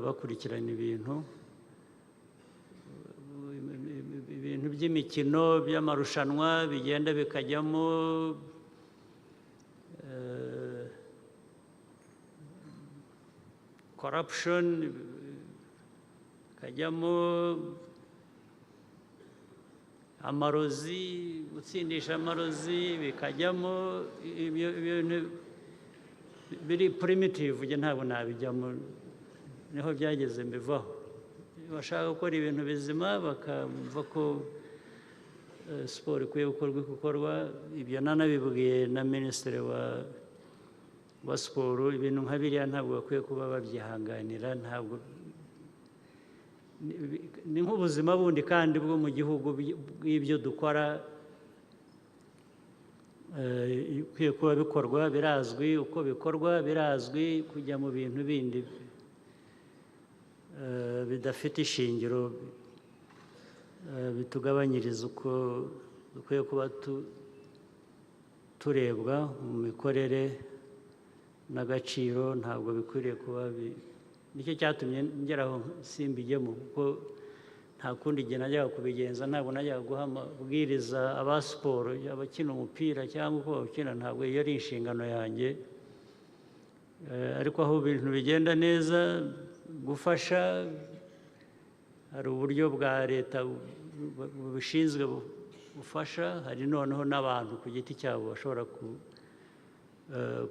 bakurikirana ibintu by'imikino, by'amarushanwa, bigenda bikajyamo corruption, bikajyamo amarozi, gutsindisha amarozi, bikajyamo ibyo bintu biri primitive. Njye ntabwo nabijyamo, niho byageze mbivaho. Bashaka gukora ibintu bizima, bakamva ko siporo ikwiye gukorwa. Ibyo nanabibwiye na minisitiri wa siporo, ibintu nka biriya ntabwo bakwiye kuba babyihanganira. Ntabwo ni nk'ubuzima bundi kandi bwo mu gihugu bw'ibyo dukora, ikwiye kuba bikorwa, birazwi uko bikorwa, birazwi. Kujya mu bintu bindi bidafite ishingiro, bitugabanyiriza uko dukwiye kuba turebwa mu mikorere n'agaciro, ntabwo bikwiriye kuba. Nicyo cyatumye ngeraho simbijyemo, kuko nta kundi igihe najyaga kubigenza. Ntabwo najyaga guha amabwiriza aba siporo, abakina umupira cyangwa uko bawukina, ntabwo iyo ari inshingano yanjye. Ariko aho ibintu bigenda neza, gufasha, hari uburyo bwa leta bubishinzwe bufasha, hari noneho n'abantu ku giti cyabo bashobora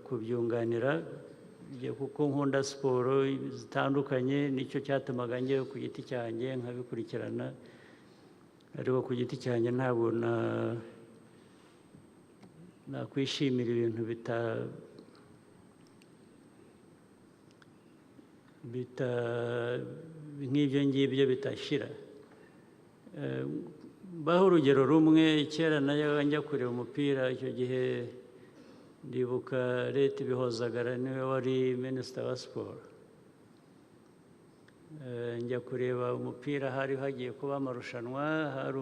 kubyunganira. Kuko nkunda siporo zitandukanye, nicyo cyatumaga njyewe ku giti cyanjye nkabikurikirana, ariko ku giti cyanjye ntabwo nakwishimira ibintu bita nk'ibyo ngibyo bitashira. Baho urugero rumwe, kera najyaga njya kureba umupira, icyo gihe ndibuka leta Bihozagara niwe wari minisita wa siporo. Njya kureba umupira, hari hagiye kuba amarushanwa, hari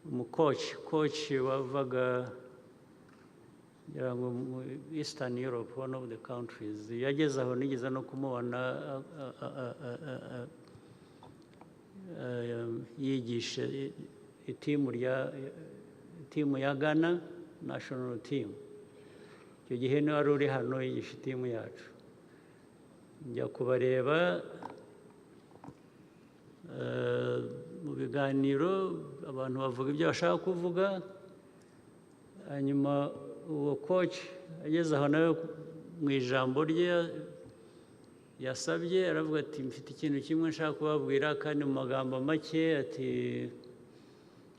umukoci wavaga, ngira ngo mu Eastern Europe, one of the countries. Yageze aho, nigeze no kumubona yigisha itimu ya Ghana national team. Icyo gihe niwe wari uri hano yigisha itimu yacu. Njya kubareba, mu biganiro abantu bavuga ibyo bashaka kuvuga, hanyuma uwo coach ageze aho nawe mu ijambo rye yasabye, aravuga ati: "Mfite ikintu kimwe nshaka kubabwira kandi mu magambo make." Ati: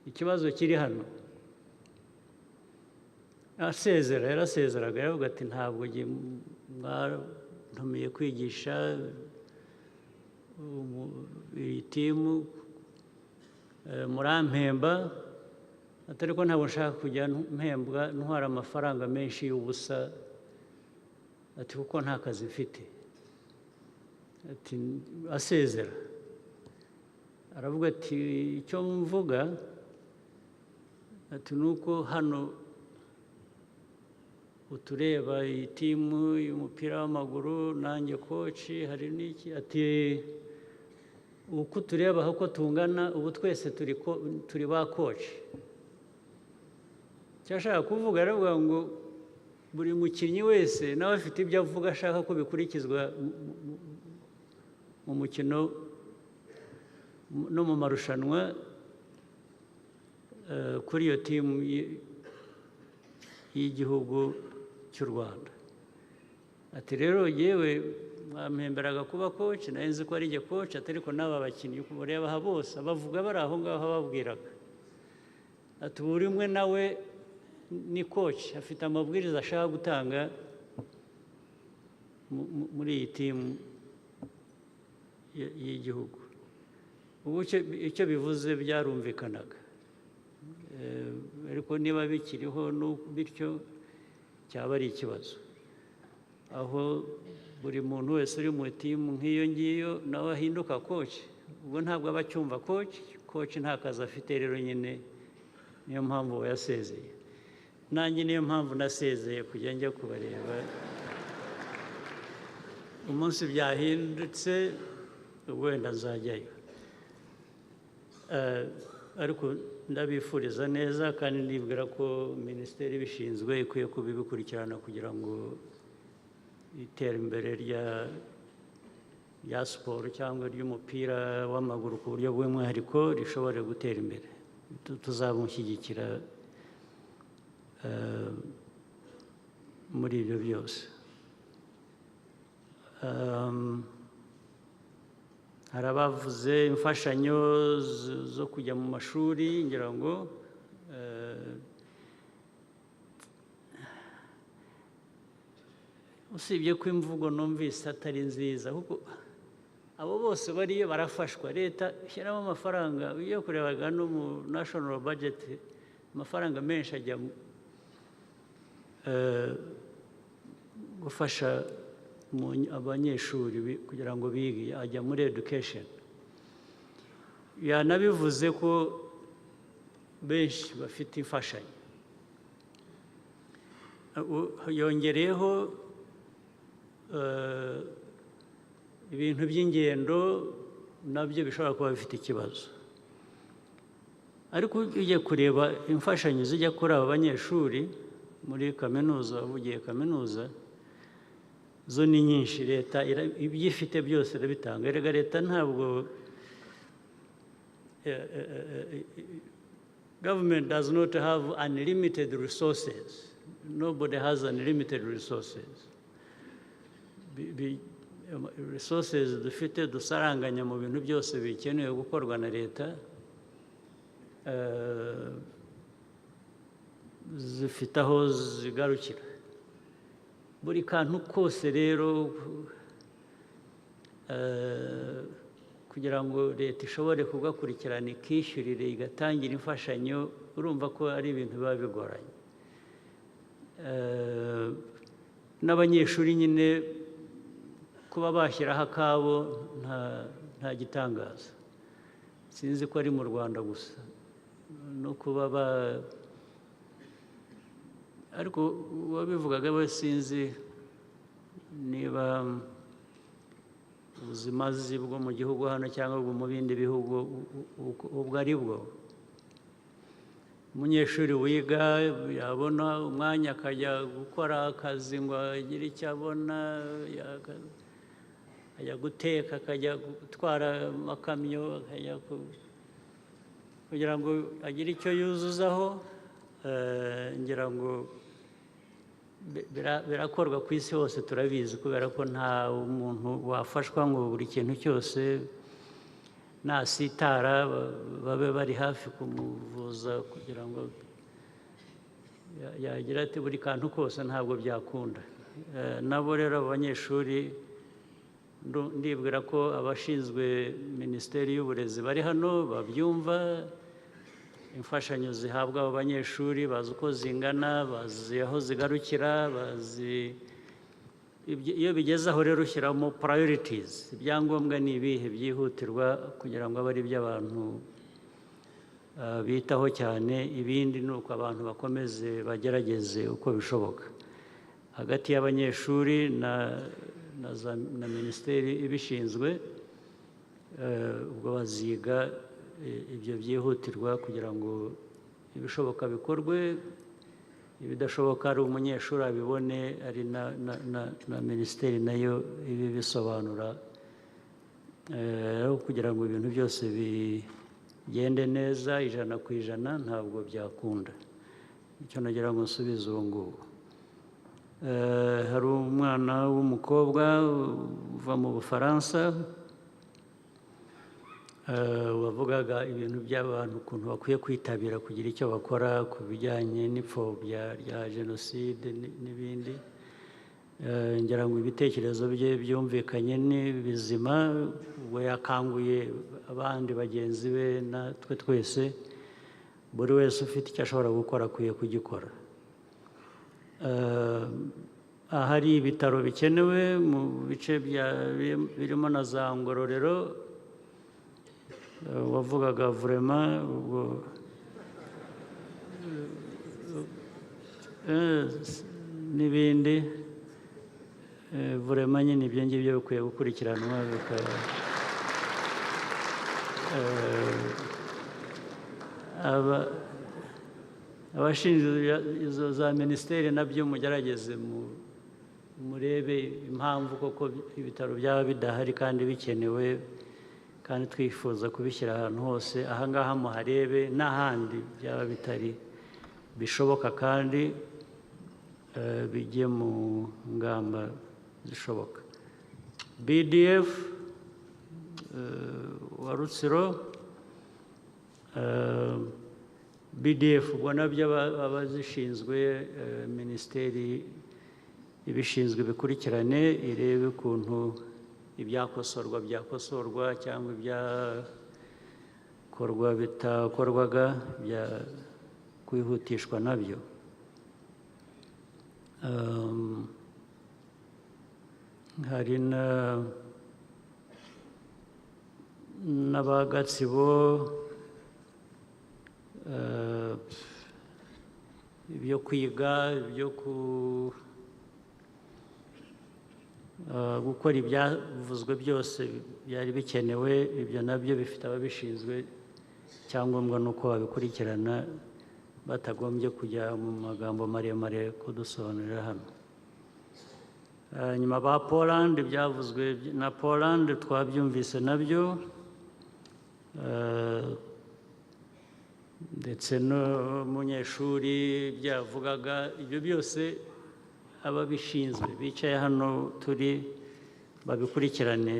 "Ikibazo kiri hano." Asezera, yarasezeraga, yaravuga ati: "Ntabwo njye mwantumiye kwigisha iyi timu, murampemba, atari ko ntabwo nshaka kujya mpembwa ntwara amafaranga menshi y'ubusa." Ati: "Kuko nta kazi mfite." Ati, asezera aravuga ati: "Icyo mvuga," ati, "ni uko hano utureba iyi timu y'umupira w'amaguru, nanjye coach, hari n'iki." Ati: "Uko tureba uko tungana ubu, twese turi ba coach." Icyo ashaka kuvuga, aravuga ngo buri mukinnyi wese nawe afite ibyo avuga ashaka ko bikurikizwa mu mukino no mu marushanwa, kuri iyo timu y'igihugu cy'u Rwanda. Ati: "Rero yewe mwampemberaga kuba coach, nari nzi ko ari jye coach." Ati: "Ariko n'aba bakinnyi uko mureba aha bose, abavuga bari aho ngaho ababwiraga," ati, "buri umwe nawe ni coach, afite amabwiriza ashaka gutanga muri iyi timu y'igihugu." Ubu icyo bivuze byarumvikanaga. Ariko niba bikiriho bityo cyaba ari ikibazo, aho buri muntu wese uri mu timu nk'iyo ngiyo nawe ahinduka coach. Ubwo ntabwo aba acyumva coach. Coach nta kazi afite rero nyine, niyo mpamvu yasezeye. Nanjye niyo mpamvu nasezeye kujya njya kubareba. Umunsi byahindutse wenda nzajyayo. Ariko ndabifuriza neza, kandi nibwira ko minisiteri ibishinzwe ikwiye kubikurikirana kugira ngo iterambere rya siporo cyangwa ry'umupira w'amaguru ku buryo bw'umwihariko rishobore gutera imbere. Tuzamushyigikira muri ibyo byose. Hari abavuze imfashanyo zo kujya mu mashuri. Ngira ngo usibye ko imvugo numvise atari nziza, kuko abo bose bariyo barafashwa, leta ishyiramo amafaranga. Iyo kurebaga no mu national budget, amafaranga menshi ajya gufasha abanyeshuri kugira ngo bige, ajya muri education. Yanabivuze ko benshi bafite imfashanyo. Yongereyeho ibintu by'ingendo, nabyo bishobora kuba bifite ikibazo. Ariko ugiye kureba imfashanyo zijya kuri aba banyeshuri muri kaminuza, ugiye kaminuza, zo ni nyinshi. Leta ibyo ifite byose irabitanga. Erega leta ntabwo, government does not have unlimited resources. Nobody has unlimited resources. Resources dufite dusaranganya mu bintu byose bikenewe gukorwa na leta, zifite aho zigarukira. Buri kantu kose rero, kugira ngo leta ishobore kugakurikirana, ikishyurire, igatangira imfashanyo, urumva ko ari ibintu biba bigoranye. N'abanyeshuri nyine Kuba bashyiraho akabo nta gitangaza, sinzi ko ari mu Rwanda gusa, no kuba ba, ariko uwabivugaga we sinzi niba ubuzima azi bwo mu gihugu hano cyangwa bwo mu bindi bihugu ubwo ari bwo. Umunyeshuri wiga yabona umwanya akajya gukora akazi ngo agire icyo abona, ajya guteka, akajya gutwara amakamyo, akajya kugira ngo agire icyo yuzuzaho. Ngira ngo birakorwa ku isi hose, turabizi, kubera ko nta muntu wafashwa ngo buri kintu cyose nasitara babe bari hafi kumuvuza kugira ngo yagira ati buri kantu kose, ntabwo byakunda. Nabo rero abo banyeshuri, ndibwira ko abashinzwe Minisiteri y'Uburezi bari hano babyumva. Imfashanyo zihabwa abo banyeshuri bazi uko zingana, bazi aho zigarukira, bazi iyo bigeze aho rero ushyiramo priorities: ibyangombwa ni ibihe byihutirwa kugira ngo abe ari ibyo abantu bitaho cyane, ibindi ni uko abantu bakomeze bagerageze uko bishoboka. Hagati y'abanyeshuri na minisiteri ibishinzwe, ubwo baziga ibyo byihutirwa kugira ngo ibishoboka bikorwe, ibidashoboka ari umunyeshuri abibone, ari na minisiteri nayo ibi bisobanura, kugira ngo ibintu byose bigende neza 100% ntabwo byakunda. Icyo nagira ngo nsubize ubu ngubu. Hari umwana w'umukobwa uva mu Bufaransa wavugaga ibintu by'abantu, ukuntu bakwiye kwitabira kugira icyo bakora ku bijyanye n'ipfobya rya jenoside n'ibindi. Ngira ngo ibitekerezo bye byumvikanye, ni bizima. Ubwo yakanguye abandi bagenzi be natwe twese, buri wese ufite icyo ashobora gukora akwiye kugikora. Ahari ibitaro bikenewe mu bice birimo na za Ngororero, wavugaga vurema ubwo n'ibindi, vurema nyine ibyo ngibyo bikwiye gukurikiranwa, bikaba abashinzwe izo za minisiteri nabyo mugerageze murebe impamvu koko ibitaro byaba bidahari kandi bikenewe, kandi twifuza kubishyira ahantu hose. Ahangaha muharebe n'ahandi byaba bitari bishoboka, kandi bijye mu ngamba zishoboka. BDF wa Rutsiro, BDF ubwo nabyo abazishinzwe, minisiteri ibishinzwe bikurikirane, irebe ukuntu ibyakosorwa byakosorwa cyangwa ibyakorwa bitakorwaga bya kwihutishwa nabyo. Hari n'abagatsibo, ibyo kwiga, ibyo gukora, ibyavuzwe byose byari bikenewe, ibyo nabyo bifite ababishinzwe. Icyangombwa ni uko babikurikirana batagombye kujya mu magambo maremare kudusobanurira hano. Nyuma ba Poland, ibyavuzwe na Poland twabyumvise nabyo, ndetse n'umunyeshuri byavugaga, ibyo byose ababishinzwe bicaye hano turi babikurikirane,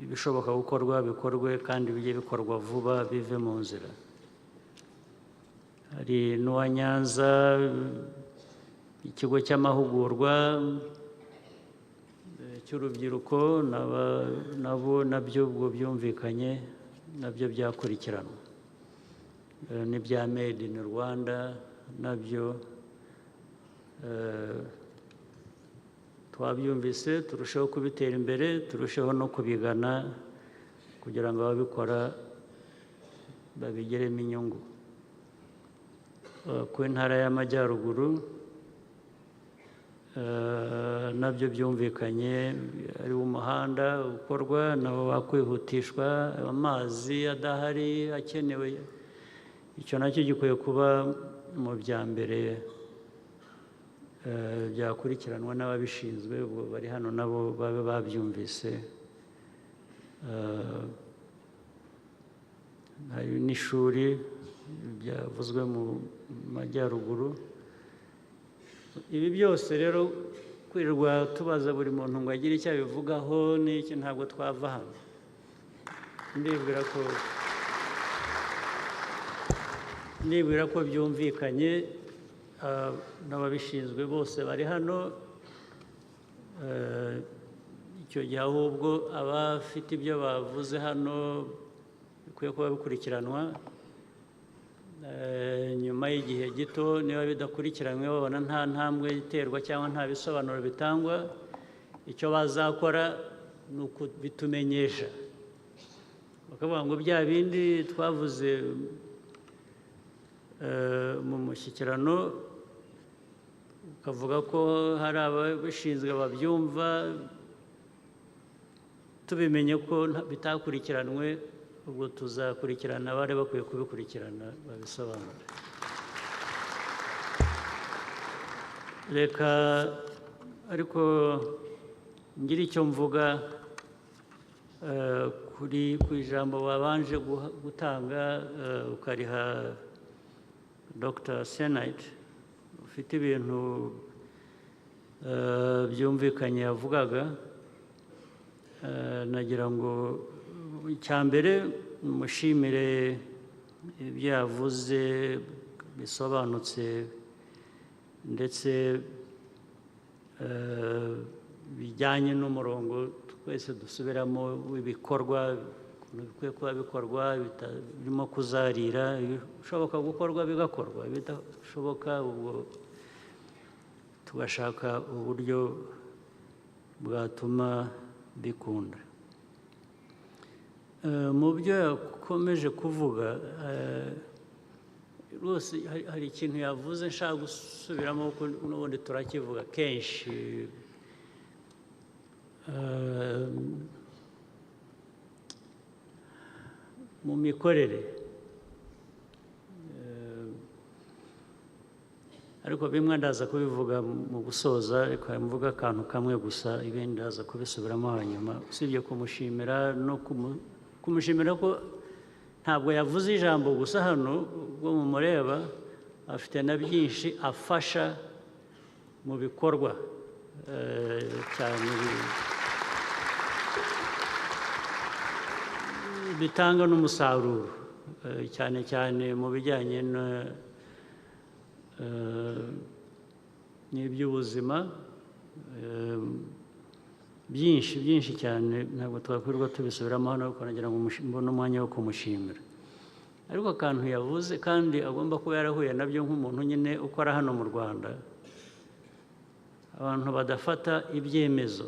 ibishoboka gukorwa bikorwe kandi bijye bikorwa vuba, bive mu nzira. Hari n'uwa Nyanza, ikigo cy'amahugurwa cy'urubyiruko, nabo nabyo ubwo byumvikanye nabyo byakurikiranwa, n'ibya Made in Rwanda nabyo. Twabyumvise, turusheho kubitera imbere, turusheho no kubigana kugira ngo ababikora babigiremo inyungu. Ku Ntara y'Amajyaruguru nabyo byumvikanye, ari umuhanda ukorwa nabo wakwihutishwa, amazi adahari akenewe, icyo nacyo gikwiye kuba mu bya mbere byakurikiranwa n'ababishinzwe. Ubwo bari hano nabo babe babyumvise. Hari n'ishuri byavuzwe mu Majyaruguru. Ibi byose rero, kwirirwa tubaza buri muntu ngo agire icyo abivugaho n'iki, ntabwo twava hano. Ndibwira ko byumvikanye, n'ababishinzwe bose bari hano. Icyo gihe ahubwo abafite ibyo bavuze hano bikwiye kuba bikurikiranwa. Nyuma y'igihe gito, niba bidakurikiranywe, babona nta ntambwe iterwa cyangwa nta bisobanuro bitangwa, icyo bazakora ni ukubitumenyesha, bakavuga ngo bya bindi twavuze mu mushyikirano, ukavuga ko hari ababishinzwe babyumva, tubimenye ko bitakurikiranwe, ubwo tuzakurikirana abari bakwiye kubikurikirana babisobanure. Reka ariko ngire icyo mvuga kuri ku ijambo wabanje gutanga, ukariha Dr. Senait, ufite ibintu byumvikanye yavugaga. Nagira ngo icya mbere mushimire ibyo yavuze bisobanutse, ndetse bijyanye n'umurongo twese dusubiramo w'ibikorwa, ukuntu bikwiye kuba bikorwa, birimo kuzarira, ibishoboka gukorwa bigakorwa, ibidashoboka ubwo tugashaka uburyo bwatuma bikunda. Mu byo yakomeje kuvuga rwose, hari ikintu yavuze nshaka gusubiramo, kuko n'ubundi turakivuga kenshi. Mu mikorere, ariko bimwe ndaza kubivuga mu gusoza, ariko mvuga akantu kamwe gusa, ibindi ndaza kubisubiramo hanyuma. Usibye kumushimira no kumushimira ko ntabwo yavuze ijambo gusa hano, ubwo mumureba afite na byinshi afasha mu bikorwa, cyane bitanga n'umusaruro, cyane cyane mu bijyanye n'iby'ubuzima, byinshi byinshi cyane, ntabwo twakwirirwa tubisubiramo hano, ariko nagira ngo mbone umwanya wo kumushimira. Ariko akantu yavuze kandi agomba kuba yarahuye nabyo nk'umuntu nyine ukora hano mu Rwanda, abantu badafata ibyemezo,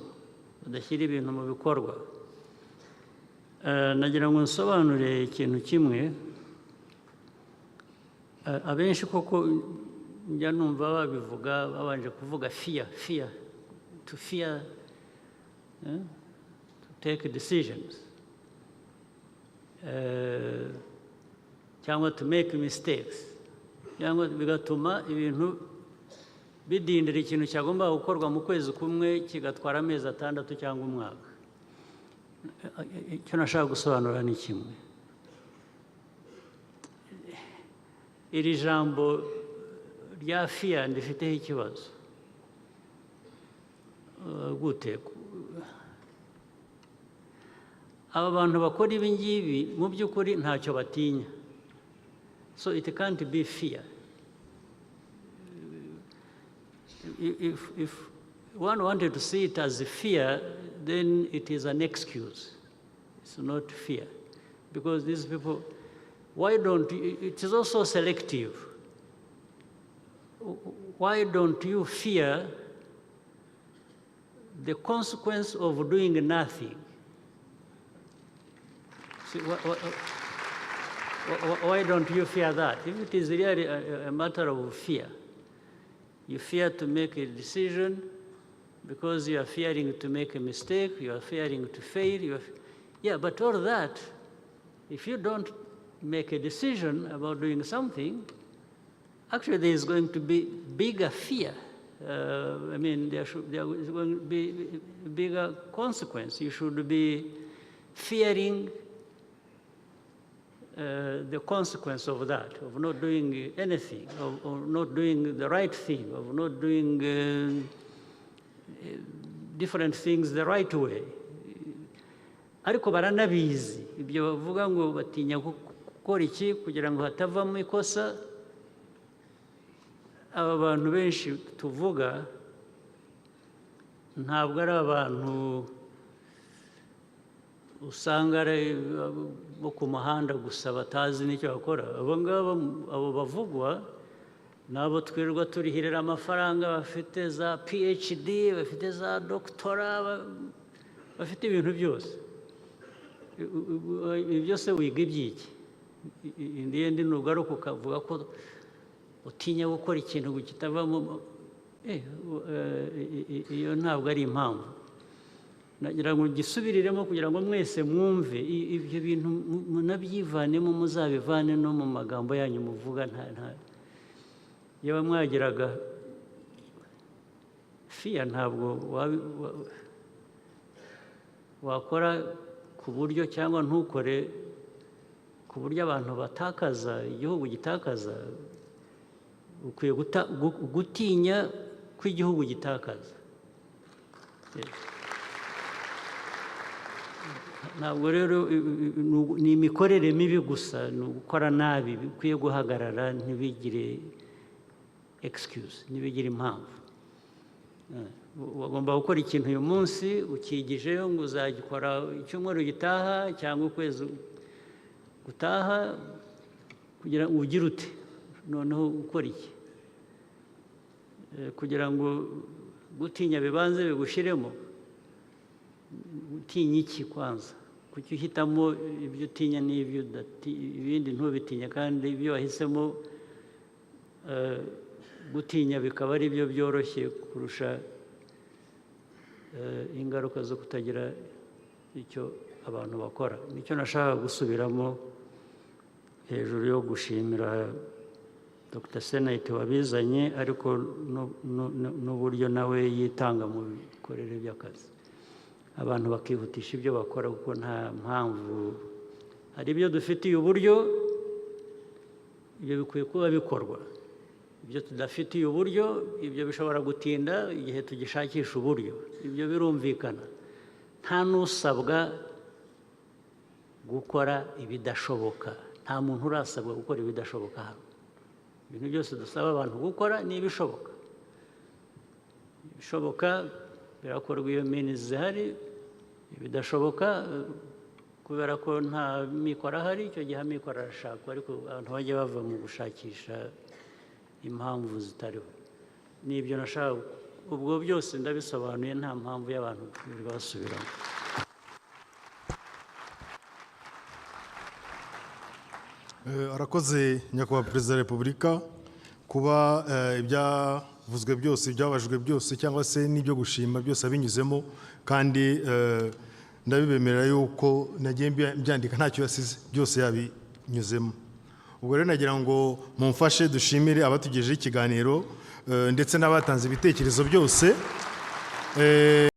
badashyira ibintu mu bikorwa. Nagira ngo nsobanure ikintu kimwe. Abenshi koko njya numva babivuga, babanje kuvuga fear, fear, to fear, to take decisions, cyangwa to make mistakes, cyangwa bigatuma ibintu bidindira, ikintu cyagomba gukorwa mu kwezi kumwe kigatwara amezi 6 cyangwa umwaka. Icyo nashaka gusobanura ni kimwe: iri jambo rya fear ndifiteho ikibazo. Gute aba bantu bakora ibi ngibi mu by'ukuri ntacyo batinya? So it can't be fear. If one wanted to see it as a fear, then it is an excuse. It's not fear, because these people, why don't you, it is also selective. Why don't you fear The consequence of doing nothing. See, why don't you fear that? If it is really a matter of fear, you fear to make a decision because you are fearing to make a mistake, you are fearing to fail. You are, yeah, but all that, if you don't make a decision about doing something, actually there is going to be bigger fear. I mean, there is going to be bigger consequence. You should be fearing the consequence of that, of not doing anything, of not doing the right thing, of not doing different things the right way. Ariko baranabizi, ibyo bavuga ngo batinya gukora iki kugira ngo hatavamo ikosa. Aba bantu benshi tuvuga ntabwo ari abantu usanga ari bo ku muhanda gusa batazi n'icyo bakora. Abo ngabo, abo bavugwa, ni abo twirirwa turihirira amafaranga, bafite za PhD, bafite za doctorat, bafite ibintu byose. Ibi byose wiga iby'iki? In the end nugaruka ukavuga ko utinya gukora ikintu ngo kitavamo, iyo ntabwo ari impamvu. Nagira ngo gisubiriremo kugira ngo mwese mwumve ibyo bintu, munabyivanemo, muzabivane no mu magambo yanyu muvuga. Nta iyo mwagiraga fear, ntabwo wakora ku buryo cyangwa ntukore ku buryo abantu batakaza, igihugu gitakaza. Ukwiye gutinya ko igihugu gitakaza. Yes. Ntabwo rero ni imikorere mibi gusa, ni ugukora nabi bikwiye guhagarara, ntibigire excuse, ntibigire impamvu. Bagomba gukora ikintu uyu munsi ukigijeyo ngo uzagikora icyumweru gitaha cyangwa ukwezi gutaha, kugira ngo ugire ute? Noneho ukora iki? Kugira ngo gutinya bibanze bigushiremo. Utinya iki kwanza? Kuki uhitamo ibyo utinya n'ibyo ibindi ntubitinye, kandi ibyo wahisemo gutinya bikaba ari byo byoroshye kurusha ingaruka zo kutagira icyo abantu bakora? Nicyo nashaka gusubiramo hejuru yo gushimira Dr Senait wabizanye, ariko n'uburyo nawe yitanga mu bikorere by'akazi, abantu bakihutisha ibyo bakora, kuko nta mpamvu. Hari ibyo dufitiye uburyo, ibyo bikwiye kuba bikorwa. Ibyo tudafitiye uburyo, ibyo bishobora gutinda igihe tugishakisha uburyo. Ibyo birumvikana. Nta n'usabwa gukora ibidashoboka. Nta muntu urasabwa gukora ibidashoboka hano. Ibintu byose dusaba abantu gukora ni ibishoboka. Ibishoboka birakorwa iyo means zihari. Ibidashoboka kubera ko nta mikoro ahari, icyo gihe amikoro arashakwa, ariko abantu bajya bava mu gushakisha impamvu zitariho. Ni ibyo nashaka. Ubwo byose ndabisobanuye, nta mpamvu y'abantu kwirirwa basubiramo. Arakoze nyakubahwa Perezida wa Repubulika kuba ibyavuzwe byose, ibyabajijwe byose, cyangwa se n'ibyo gushima byose abinyuzemo, kandi ndabibemerera yuko nagiye mbyandika, ntacyo yasize, byose yabinyuzemo. Ubwo rero nagira ngo mumfashe dushimire abatugejejeho ikiganiro, ndetse n'abatanze ibitekerezo byose.